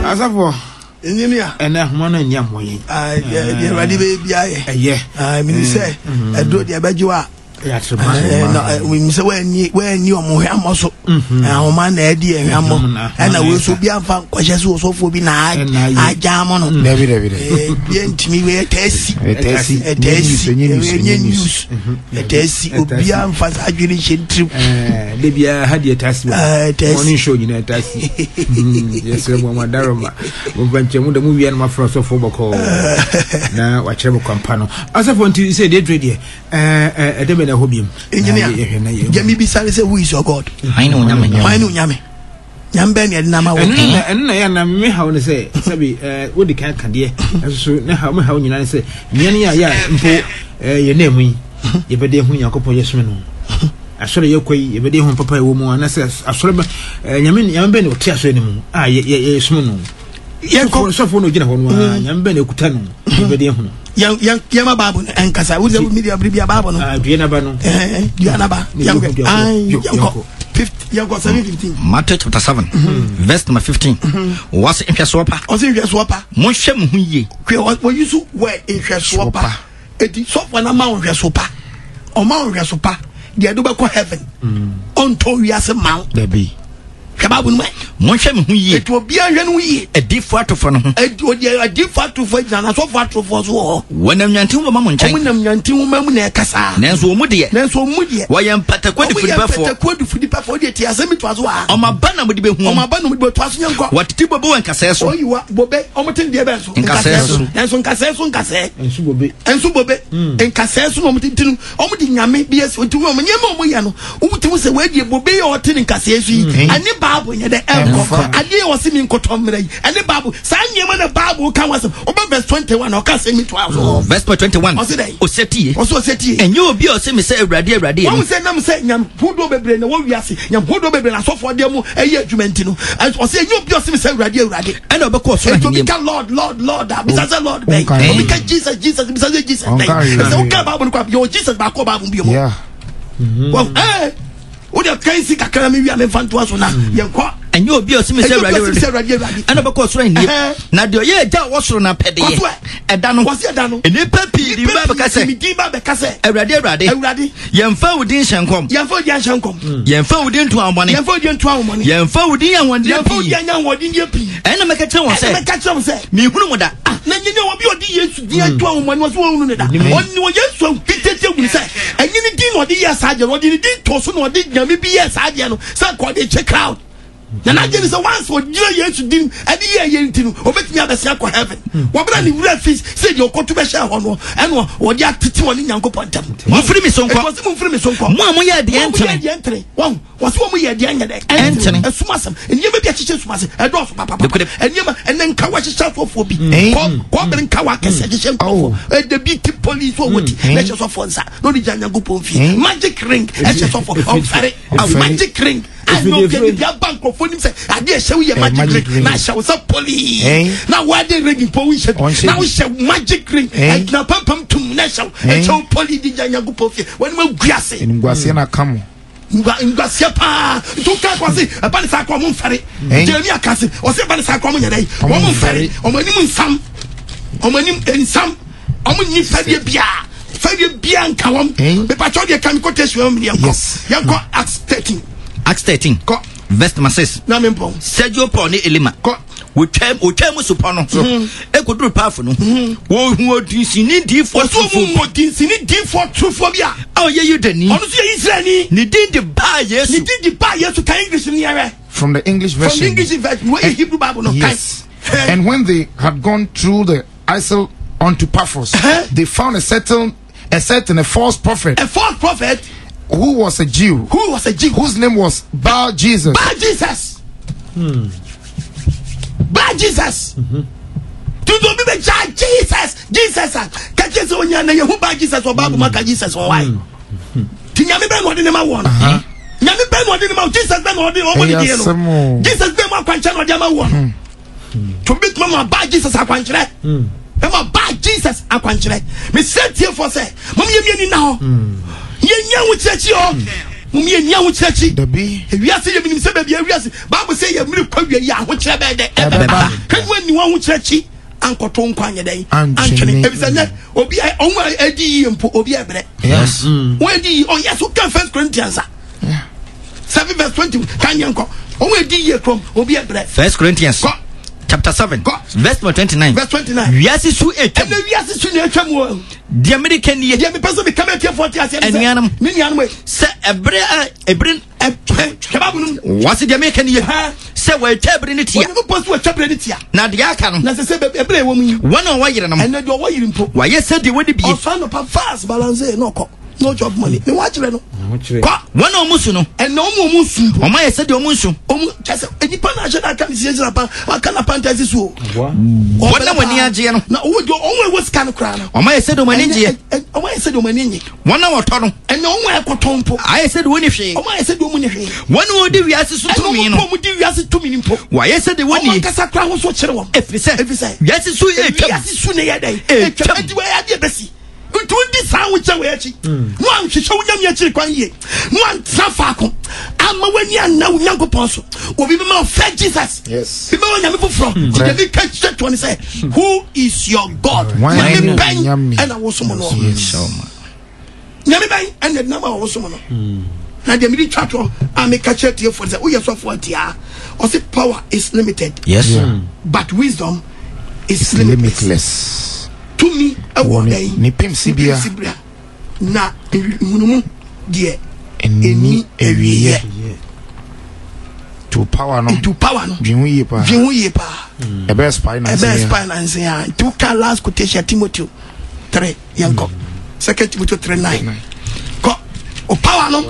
asafoɔ ɛnɛ ahoma no nni ahoɔ yɛn awurade bɛyɛ biayɛ ɛyɛ mene sɛ ɛduro deɛ ɛbɛgye wo a menim sɛ woanni ɔmo hwammɔ so mhm. ahoma na adi ɛhwammɔ ɛna wei so obi amfa nkɔhyɛ sɛ ɔsɔfoɔ bi na agyaa mo no yɛntumi wei ɛtaa si ɛtaa si ɛnyɛ news ɛtaa si obi amfa saa adwene nhyɛ ntirim da biara ha deɛ ɛtaa si morning show nyinaa ɛtaa si yɛsrɛ mo amadaroma momfa nkyɛ mu da mu wia no mafrɛ ɔsɔfoɔ bɔkɔɔ na wakyerɛ mo kwampa no asɔfoɔ nti sɛ deɛ dure deɛ ɛdɛ bɛ na ɛhɔ biom engineer deɛ mebisa ne sɛ who is your god hwan ne onyame hwan ne onyame nyame bɛn ne ɛde nama wɔ ɛno na yɛ na me haw ne sɛ sɛbi wodi kan ka deɛ ɛso so ne haw me haw nyinaa ne sɛ nea ne yɛ a mpo yɛ na mu yi yɛbɛde ehu nyankopɔn yɛsom no asɔre yɛkɔ yi yɛbɛde ehu papa ɛwɔ mu anasɛ asɔre bɛ nyame nyame bɛn na ɔte asɔre no mu a yɛ yɛ yɛsom no yɛnkɔ sɔfo no gyina hɔ no a nyame bɛn na ekuta no yɛbɛde ehu no yɛn yɛn yɛn ma baabu no ɛnkasa wuli sɛ mi biribi a baabu no. Ah, dua naba no. Ɛɛ dua naba yɛn kɔ yɛn kɔ yɛn kɔ 7:15. Matthew chapter 7 mm-hmm. verse number 15. Mm-hmm. Wɔsi nhwɛsoɔ pa. Ɔsi nhwɛsoɔ pa. Mo nhwɛ mo ho yie. Hwɛ wɔyi so wɛ nhwɛsoɔ pa. Eti sɔfo na ma nhwɛso pa. Ɔma nhwɛso pa. Deɛ ɛde bɛkɔ heaven. Ɔntɔ wiase ma wo. Dabi. Hwɛ Bible no mu ɛ. Monhwɛ me ho yie. Eti obiara nhwɛ ne ho yie. Adiyifoɔ atorofoɔ no ho. Edi odi adiyifoɔ atorofoɔ gyina na asɔfoɔ atorofoɔ nso wɔ hɔ. Wɔnam nnwanten nwoma mu nkyɛn. Wɔn nam nnwanten nwoma mu na ɛkasa. Nanso wɔn mu deɛ. Nanso wɔn mu deɛ. Wɔyɛ mpataku adifudepɛfoɔ. Wɔn yɛ mpataku adifudepɛfoɔ. Wɔde ti asɛm bi to aso ha. Wɔn aba na wɔde bɛhu wɔn. Wɔn aba na wɔde bɛto aso yɛn kɔ. Wɔtete bobe wɔ nkasɛɛ so. Oyiwa bobe wɔn te deɛ bɛn so. Nkasɛɛ so. Nanso nkasɛɛ so nkasɛɛ. Nso bobe. Nso bobe. Nkasɛɛ so na wɔn tete no. Wɔn de nyame bi asi nti wɔn nneɛma a wɔn yɛ no wotumi sɛ wɔadie bobe yɛ ɔte ne nkaseɛ so yi mm. ɛne baabu nyɛ dɛ ɛnkɔ adeɛ yɛ ɔse mi nkɔtɔ mmerɛ yi ɛne baabu saa nneɛma na baabu ka wɔn asɛm ɔba verse 21 ɔka asɛm mi to aso oh, verse 21 ɔse dɛ ɔsɛ tie ɔsɛ ɔsɛ tie ɛnyɛ obi a ɔse mi sɛ awurade awurade wɔn sɛ nam sɛ nyam hodoɔ bebree na wɔ wiase nyam hodoɔ bebree na asɔfoɔ deɛ mu ɛyɛ adwuma nti no ɔsɛ ɛnyɛ obi a ɔse mi sɛ awurade awurade ɛna ɔbɛkɔ ɔsoro ahenni mu. Obi ka Lord Lord Lord a bisa sɛ Lord bɛn. Obi ka Jesus Jesus bisa sɛ Jesus bɛn. Ɛsɛ woka Bible no kɔ yɛ Jesus baako Bible bi mu. Wɔn ɛɛ o de kan si kakra mi wia mi nfa ntoa so na yɛn kɔ. Ɛnyɛ obi a ɔsi mi sɛ awurade awurade ɛna ɔbɛkɔ ɔsoro ahenni mu. Na deɛ ɔyɛ agya a ɔwɔ soro no apɛdeɛ ɛda no. Wɔsi ɛda no. Nnipa pii de ba bɛka sɛ. Nnipa pii ba bɛka sɛ. Awurade awurade. Awurade. Yɛmfa wo din nhyɛ nkɔm. Yɛmfa wo din anhyɛ nkɔm. Hmm. Yɛmfa wo din nto ahomɔne. Yɛmfa wo din nto ahomɔne. Yɛmfa wo din yɛ ahoɔden pii. Yɛmfa wo din anyɛ ahoɔden pii. Ɛna mɛka kyerɛ wɔn sɛ. Ɛna mɛka kyerɛ wɔn sɛ. Mehunu mo da. Ah, na nyɛ obi ɔde Yesu din ato hmm. ahomɔne wɔn so wɔn hunu ne da. Ɔne wɔ Yesu ahutete hunu sɛ ɛnyɛ ne din na ɔde yɛ saa adeɛ no ɔde ne din to so na ɔde nyame bi yɛ saa adeɛ no sɛ nka ɔde kye crowd. Na n'adwene ne sɛ once ɔgyina Yesu din ɛde yɛ ɛyɛ nti no ɔbɛtumi abɛsen akɔ heaven. Wɔbɛrɛ ne wura fi sɛ deɛ ɔkɔto bɛhyɛ hɔ no ɛna ɔde atete ɔne Nyankopɔn ntam. Momfiri me so nkɔ. Wɔsi momfiri me so nkɔ. Mo a moyɛ deɛ ɛntene. Mo a moyɛ deɛ ɛntene. Wɔn wɔsi wɔn yɛ deɛ nyɛ dɛ. Ɛntene. Ɛsum asɛm nneɛma bi akyekyɛ sum ase ɛdɔɔso papapa. Nneɛma ɛnɛ nkawa hyehyɛ asɔfoɔ bi. Kɔ kɔbere nkawa akɛse hyehyɛ nkurɔfoɔ. Ɛdɛ bi ti polisi ɔwɔ ti na ɛhyɛ sɔfoɔ nsa na ɔde gya Nyankopɔn fie. Magic ring ɛhyɛ sɔfoɔ ɔnfɛre. Magic ring. Anyɛ obi a biribi aba nkurɔfoɔ nim sɛ adeɛ ɛhyɛ wo yɛ magic ring na ahyɛ wo sɛ poli na wedding ring mpo wonhyɛ bi na wohyɛ magic ring ɛgyina pampam tum na ɛhyɛ wo ɛhyɛ wo poli di gya Nyankopɔn fie wɔnim agu ase. Animguaseɛ na aka mo. Nguaseɛ paa nti woka kɔ se ɛba ne saa kɔ ɔmo mfɛre Jeremia ka se ɔse ɛba ne saa kɔ ɔmo nyɛ dɛn ɔmo mfɛre ɔmo anim nsam ɔmo anim nsam ɔmo nni fɛdeɛ biara fɛdeɛ biara nka wɔm mepatwɛ deɛ ka me quotation wɔm yɛnkɔ yɛnkɔ Acts 13 Acts 13 kɔ verse number 6 na mempɔn Sergio Paul ne Elima kɔ wɔtwa mu supɔ no so ɛkɔduru paafo no wɔhu odinsini diifoɔ turufoɔ wɔhu odinsini diifoɔ turufoɔ bi a a ɔyɛ Yudani ɔno nso yɛ Israelni ne din de baa Yesu ne din de baa Yesu kan English no yɛrɛ From the English version. From the English version. Where Hebrew Bible no yes. And when they had gone through the isle unto Paphos, they found a certain a certain a false prophet. A false prophet. Who was a Jew. Who was a Jew. Whose name was Bar Jesus. Bar Jesus. Bar Jesus. Tutu obi bɛ gya Jesus Jesus a kakyɛ sɛ onya na yehu Bar Jesus wɔ Bible mu aka Jesus wɔ wae. Ti nyame bɛn na ɔde ne ma wɔ no. Nyame bɛn na ɔde ne ma wɔ Jesus bɛn na ɔde ɔbɔ ne die no. Jesus bɛn mu akwankyɛ na ɔde ama wɔ no. Tumi tuma ma Bar Jesus akwankyerɛ. Ɛma Bar Jesus akwankyerɛ. Mesrɛ tiefoɔ sɛ mom yɛ mieni na hɔ. Yɛnyɛ ahokyerɛkyi hɔ. Mom yɛnyɛ ahokyerɛkyi. Ewiase yɛ minim sɛ baabi ewiase Bible sɛ yɛ mmiri kɔ wie yɛ ahokyerɛ bɛyɛ dɛ ɛbɛba. Hwɛ no ani wɔn ahokyerɛkyi ankɔto nkwa anyɛ dɛn antwene. Ebisɛ nɛ obi a ɔmo a edi yie mpo obi a ɛbrɛ. Yes. Wɔn edi yie oh yes wokan First Corinthians a 7 verse 20 kan yɛn kɔ. Wɔn edi yie kurom obi ɛbrɛ. First Corinthians. Kɔ. Chapter 7. Kɔ. Verse number 29. Verse 29. Wiase su etwam. Ɛnna wiase su na etwam o. Deɛ mede ka nie. Deɛ mepɛ sɛ meka ma atiefoɔ te aseɛ ne sɛ. Anuanom. Me nuanom e. Sɛ ɛbere a ɛbere. Hwɛ Bible no mu. Wɔse deɛ meka nie. Sɛ wɔatwa bere no tia. Onyankopɔn sɛ wɔatwa bere no tia. Na deɛ aka no. Na sɛ sɛ ɛbere a ɛwɔ mu yi. Wɔn a wɔyere nom. Ɛnna deɛ ɔwɔ yere mpo. Wɔayɛ sɛ deɛ wɔde bie. Ɔsɔ anɔpa fast balance na ɔkɔ. No job money. Ne wakyerɛ no. Kɔ. Wɔn a wɔn su no. Ɛnna wɔn a wɔn su mpo. Wɔn ayɛ sɛ deɛ wɔn nsu. Wɔn kyɛ sɛ nipa na ahyɛ n'aka ne siesie n'apa aka n'apa nta si so. Wɔn a wɔn ani agyeɛ no. Na wɔn deɛ wɔn a ɛwɔ sika no koraa no. Wɔn ayɛ sɛ deɛ wɔn ani gyeɛ. Wɔn ayɛ sɛ deɛ wɔn ani nye. Wɔn a wɔtɔ no. Ɛnna wɔn a ɛkɔtɔ mpo. Ayɛ sɛ deɛ wɔn ni hwee. Wɔn ayɛ sɛ deɛ wɔn ni hwee. Wɔn a wɔdi wiase so tumi no. Ɛnna wɔn di wiase tumi no mpo. Wɔayɛ sɛ deɛ wɔn nie. Wɔn ankasa koraa ho so kyerɛ wɔn. Efiri sɛ. Efiri sɛ. Wiase su etwam. Wiase su ne yɛ dɛ. Etwam. Eti wɔyɛ adeɛ bɛsi. Nti wodi saa ahokyerɛ wei akyi na wanhwehwɛ wo Nyame akyiri kwan yie na wantena faako amma w'ani anna wo Nyankopɔn so, obi bɛma wo fɛ Jesus, bi bɛma Nyame foforɔ. Nti deɛ meka kyerɛ toɔ ne sɛ, who is your God? Nyame bɛn ɛna wosom no? Nyame bɛn ɛna ɛdenam a wosom no? Na deɛ mede twa toɔ a meka kyerɛ tiefoɔ ne sɛ, woyɛ sɔfoɔ ntiaa, ɔse power is limited. Yes. Yeah. But wisdom is limitless. limitless. Tumi wɔ dɛn? Ne pem sibea. Na nhunumu deɛ ɛni awieɛ. To power no. To power no. Dwen ho yie paa. Dwen ho yie paa. Ɛbɛ expire na Ɛbɛ expire na nse ya. Nti woka last quotation Timothy 3 yɛn kɔ. Second Timothy 3 9. Kɔ. O power no.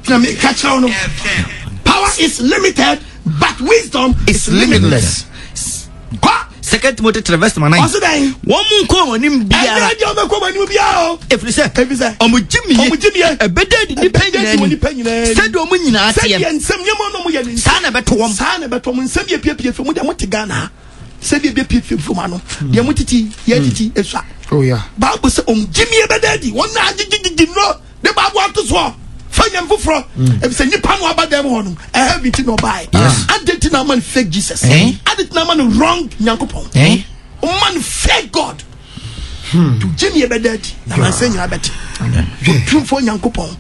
Na mi ka kyerɛw no. Power is limited but wisdom is limitless. Kɔ. Second Timothy 3 verse 9. Ɔsi dɛn? Wɔn mu nkɔ wɔn anim biara. Ɛnyɛ deɛ ɔbɛkɔ wɔn anim biara o. Efiri sɛ. Efiri sɛ. Ɔmo gye mi ye. Ɔmo gye mi ye. Ɛbɛda adi nipa nyinaa ni. Nipa nyinaa ni. Sɛdeɛ ɔmo nyinaa teɛ. Sɛdeɛ nsɛm nneɛma na ɔmo yɛ ne. Saa na ɛbɛto wɔn. Saa na ɛbɛto wɔn. Nsɛm yɛ piepie fam deɛ mo te Ghana ha. Sɛdeɛ ebie piepie fam ano. Deɛ mo titi yɛ titi esua. Oh yeah. Baabu sɛ ɔmo gye mi ye bɛda adi. Wɔn na agyegyegyegye nnuro. Ne baabu ato soɔ fa nyame foforɔ efisɛ nipa no aba dɛm hɔ no ɛhɛ bi ti na ɔbaeɛ adi ti na ama no fake Jesus adi ti na ama no wrong nyankopɔn ɔma no fake God to gye mi ɛbɛda adi na nansa nyinaa bɛte otumfoɔ nyankopɔn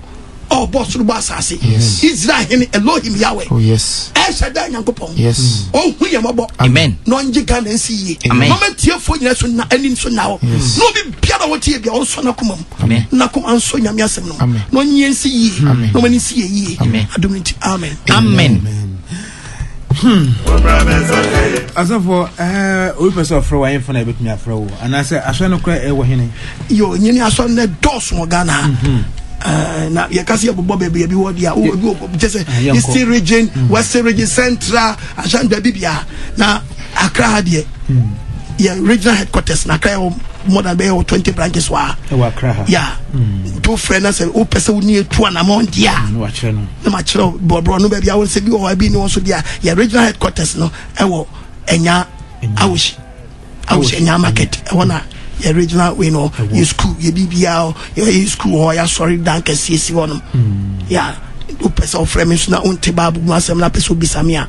ɔbɔ soro bɔ asase Israel hene Elohim Yahweh oh, yes. ɛhyɛ da nyankopɔn yes. ɔhu yɛn mɔbɔ Amen. na ɔngye Ghana nsi yie Amen. na ɔma tiefoɔ nyina so na ani nso na hɔ na obi biara wɔtie bia ɔnsɔ n'akoma mu Amen. n'akoma nsɔ nyame asɛm no Amen. na ɔnyɛ nsi yie Amen. na ɔma ne nsi yɛ yie Amen. adom no nti amen Amen. Asɔfo, ɛɛ obi pɛ sɛ ɔfrɛ wo ayɛmfa na yɛbɛtumi afrɛ wo anaasɛ asɔre no kora ɛwɔ hene? Yo, nyini asɔre no dɔɔso wɔ Ghana ha. Na yɛka sɛ yɛbobɔ baabi ebi wɔ deɛ obi wɔ kyɛ sɛ yɛnkɔ. Eastern region, Western region, Central, Ashanti baabi bia na Accra ha deɛ yɛ regional headquarters na Accra yɛwɔ more than bɛyɛ wɔ 20 branches wɔ ha. Ɛwɔ Accra ha. Ya nti wofrɛ na sɛ wopɛ sɛ wo ne yɛtu anammɔn deɛ a Na wakyerɛ no. na makyerɛ wo bɔborɔ no baabi a wo sɛ bi wɔ hɔ a bi ne wɔ so deɛ a yɛ regional headquarters no ɛwɔ ɛnya awohyi awohyi ɛnya market ɛhɔ na yɛ regional wei no yɛ school yɛ biribiara yɛ yɛ school hɔ yɛ asɔre dan kɛseɛ si hɔ nom ya wopɛ sɛ wofrɛ me nso na wonte baabu mu asɛm na apɛ sɛ wobisa me a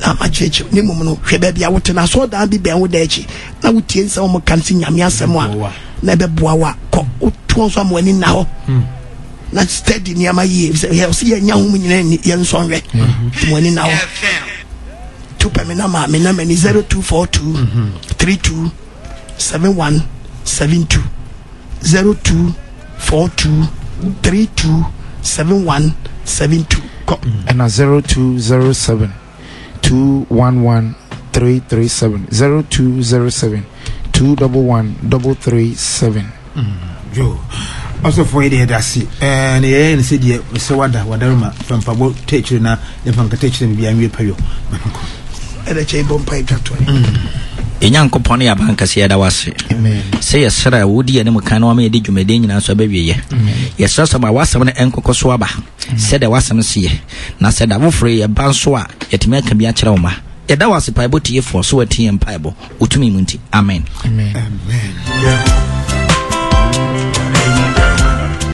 na makyerɛkyerɛ ne mmom no hwɛ baabi a wote no asɔredan bi bɛn wo da akyi na wotie nsɛm a wɔka no sɛ nyame asɛm a na ɛbɛboa wo a kɔ wotoɔ nso ama w'ani nna hɔ na steady nneɛma yie sɛ yɛ ɔsɛ yɛnya ho mu nyinaa ni yɛn nsɔ nhwɛ nti mo ani na hɔ tu pɛ me nama me nama ni 0242 32 71 72 0242 32 71 72 kɔ. Ɛna 0207 211 337 0207 211 337. Yo. Ɔsɔfoɔ yi deɛ yɛda ase ɛɛ na yɛyɛ no sɛ deɛ sɛ wada wadaroma fa mpaebɔ tɔ akyire na yɛmfa nkata akyire na biribiara nwie pɛyɔ ma no nkɔ. Ɛdɛ kyɛ yɛbɔ mpae twa toɔ. Yɛn Nyankopɔn ne yɛn Abankɛseɛ yɛda wo ase sɛ yɛsrɛ a wodi yɛn anim kan na wama yɛde dwumadie nyinaa nso abɛwieɛ. Yɛsrɛ sɛ ma w'asɛm no nkokɔ so aba sɛdeɛ w'asɛm seɛ na sɛ da foforɔ yi yɛba nso a yɛatumi aka bi akyerɛ wo mma. Yɛda wo ase paebɔ tiefoɔ sɛ woatie yɛn mpaebɔ wo tumi mu nti. Amen. Amen.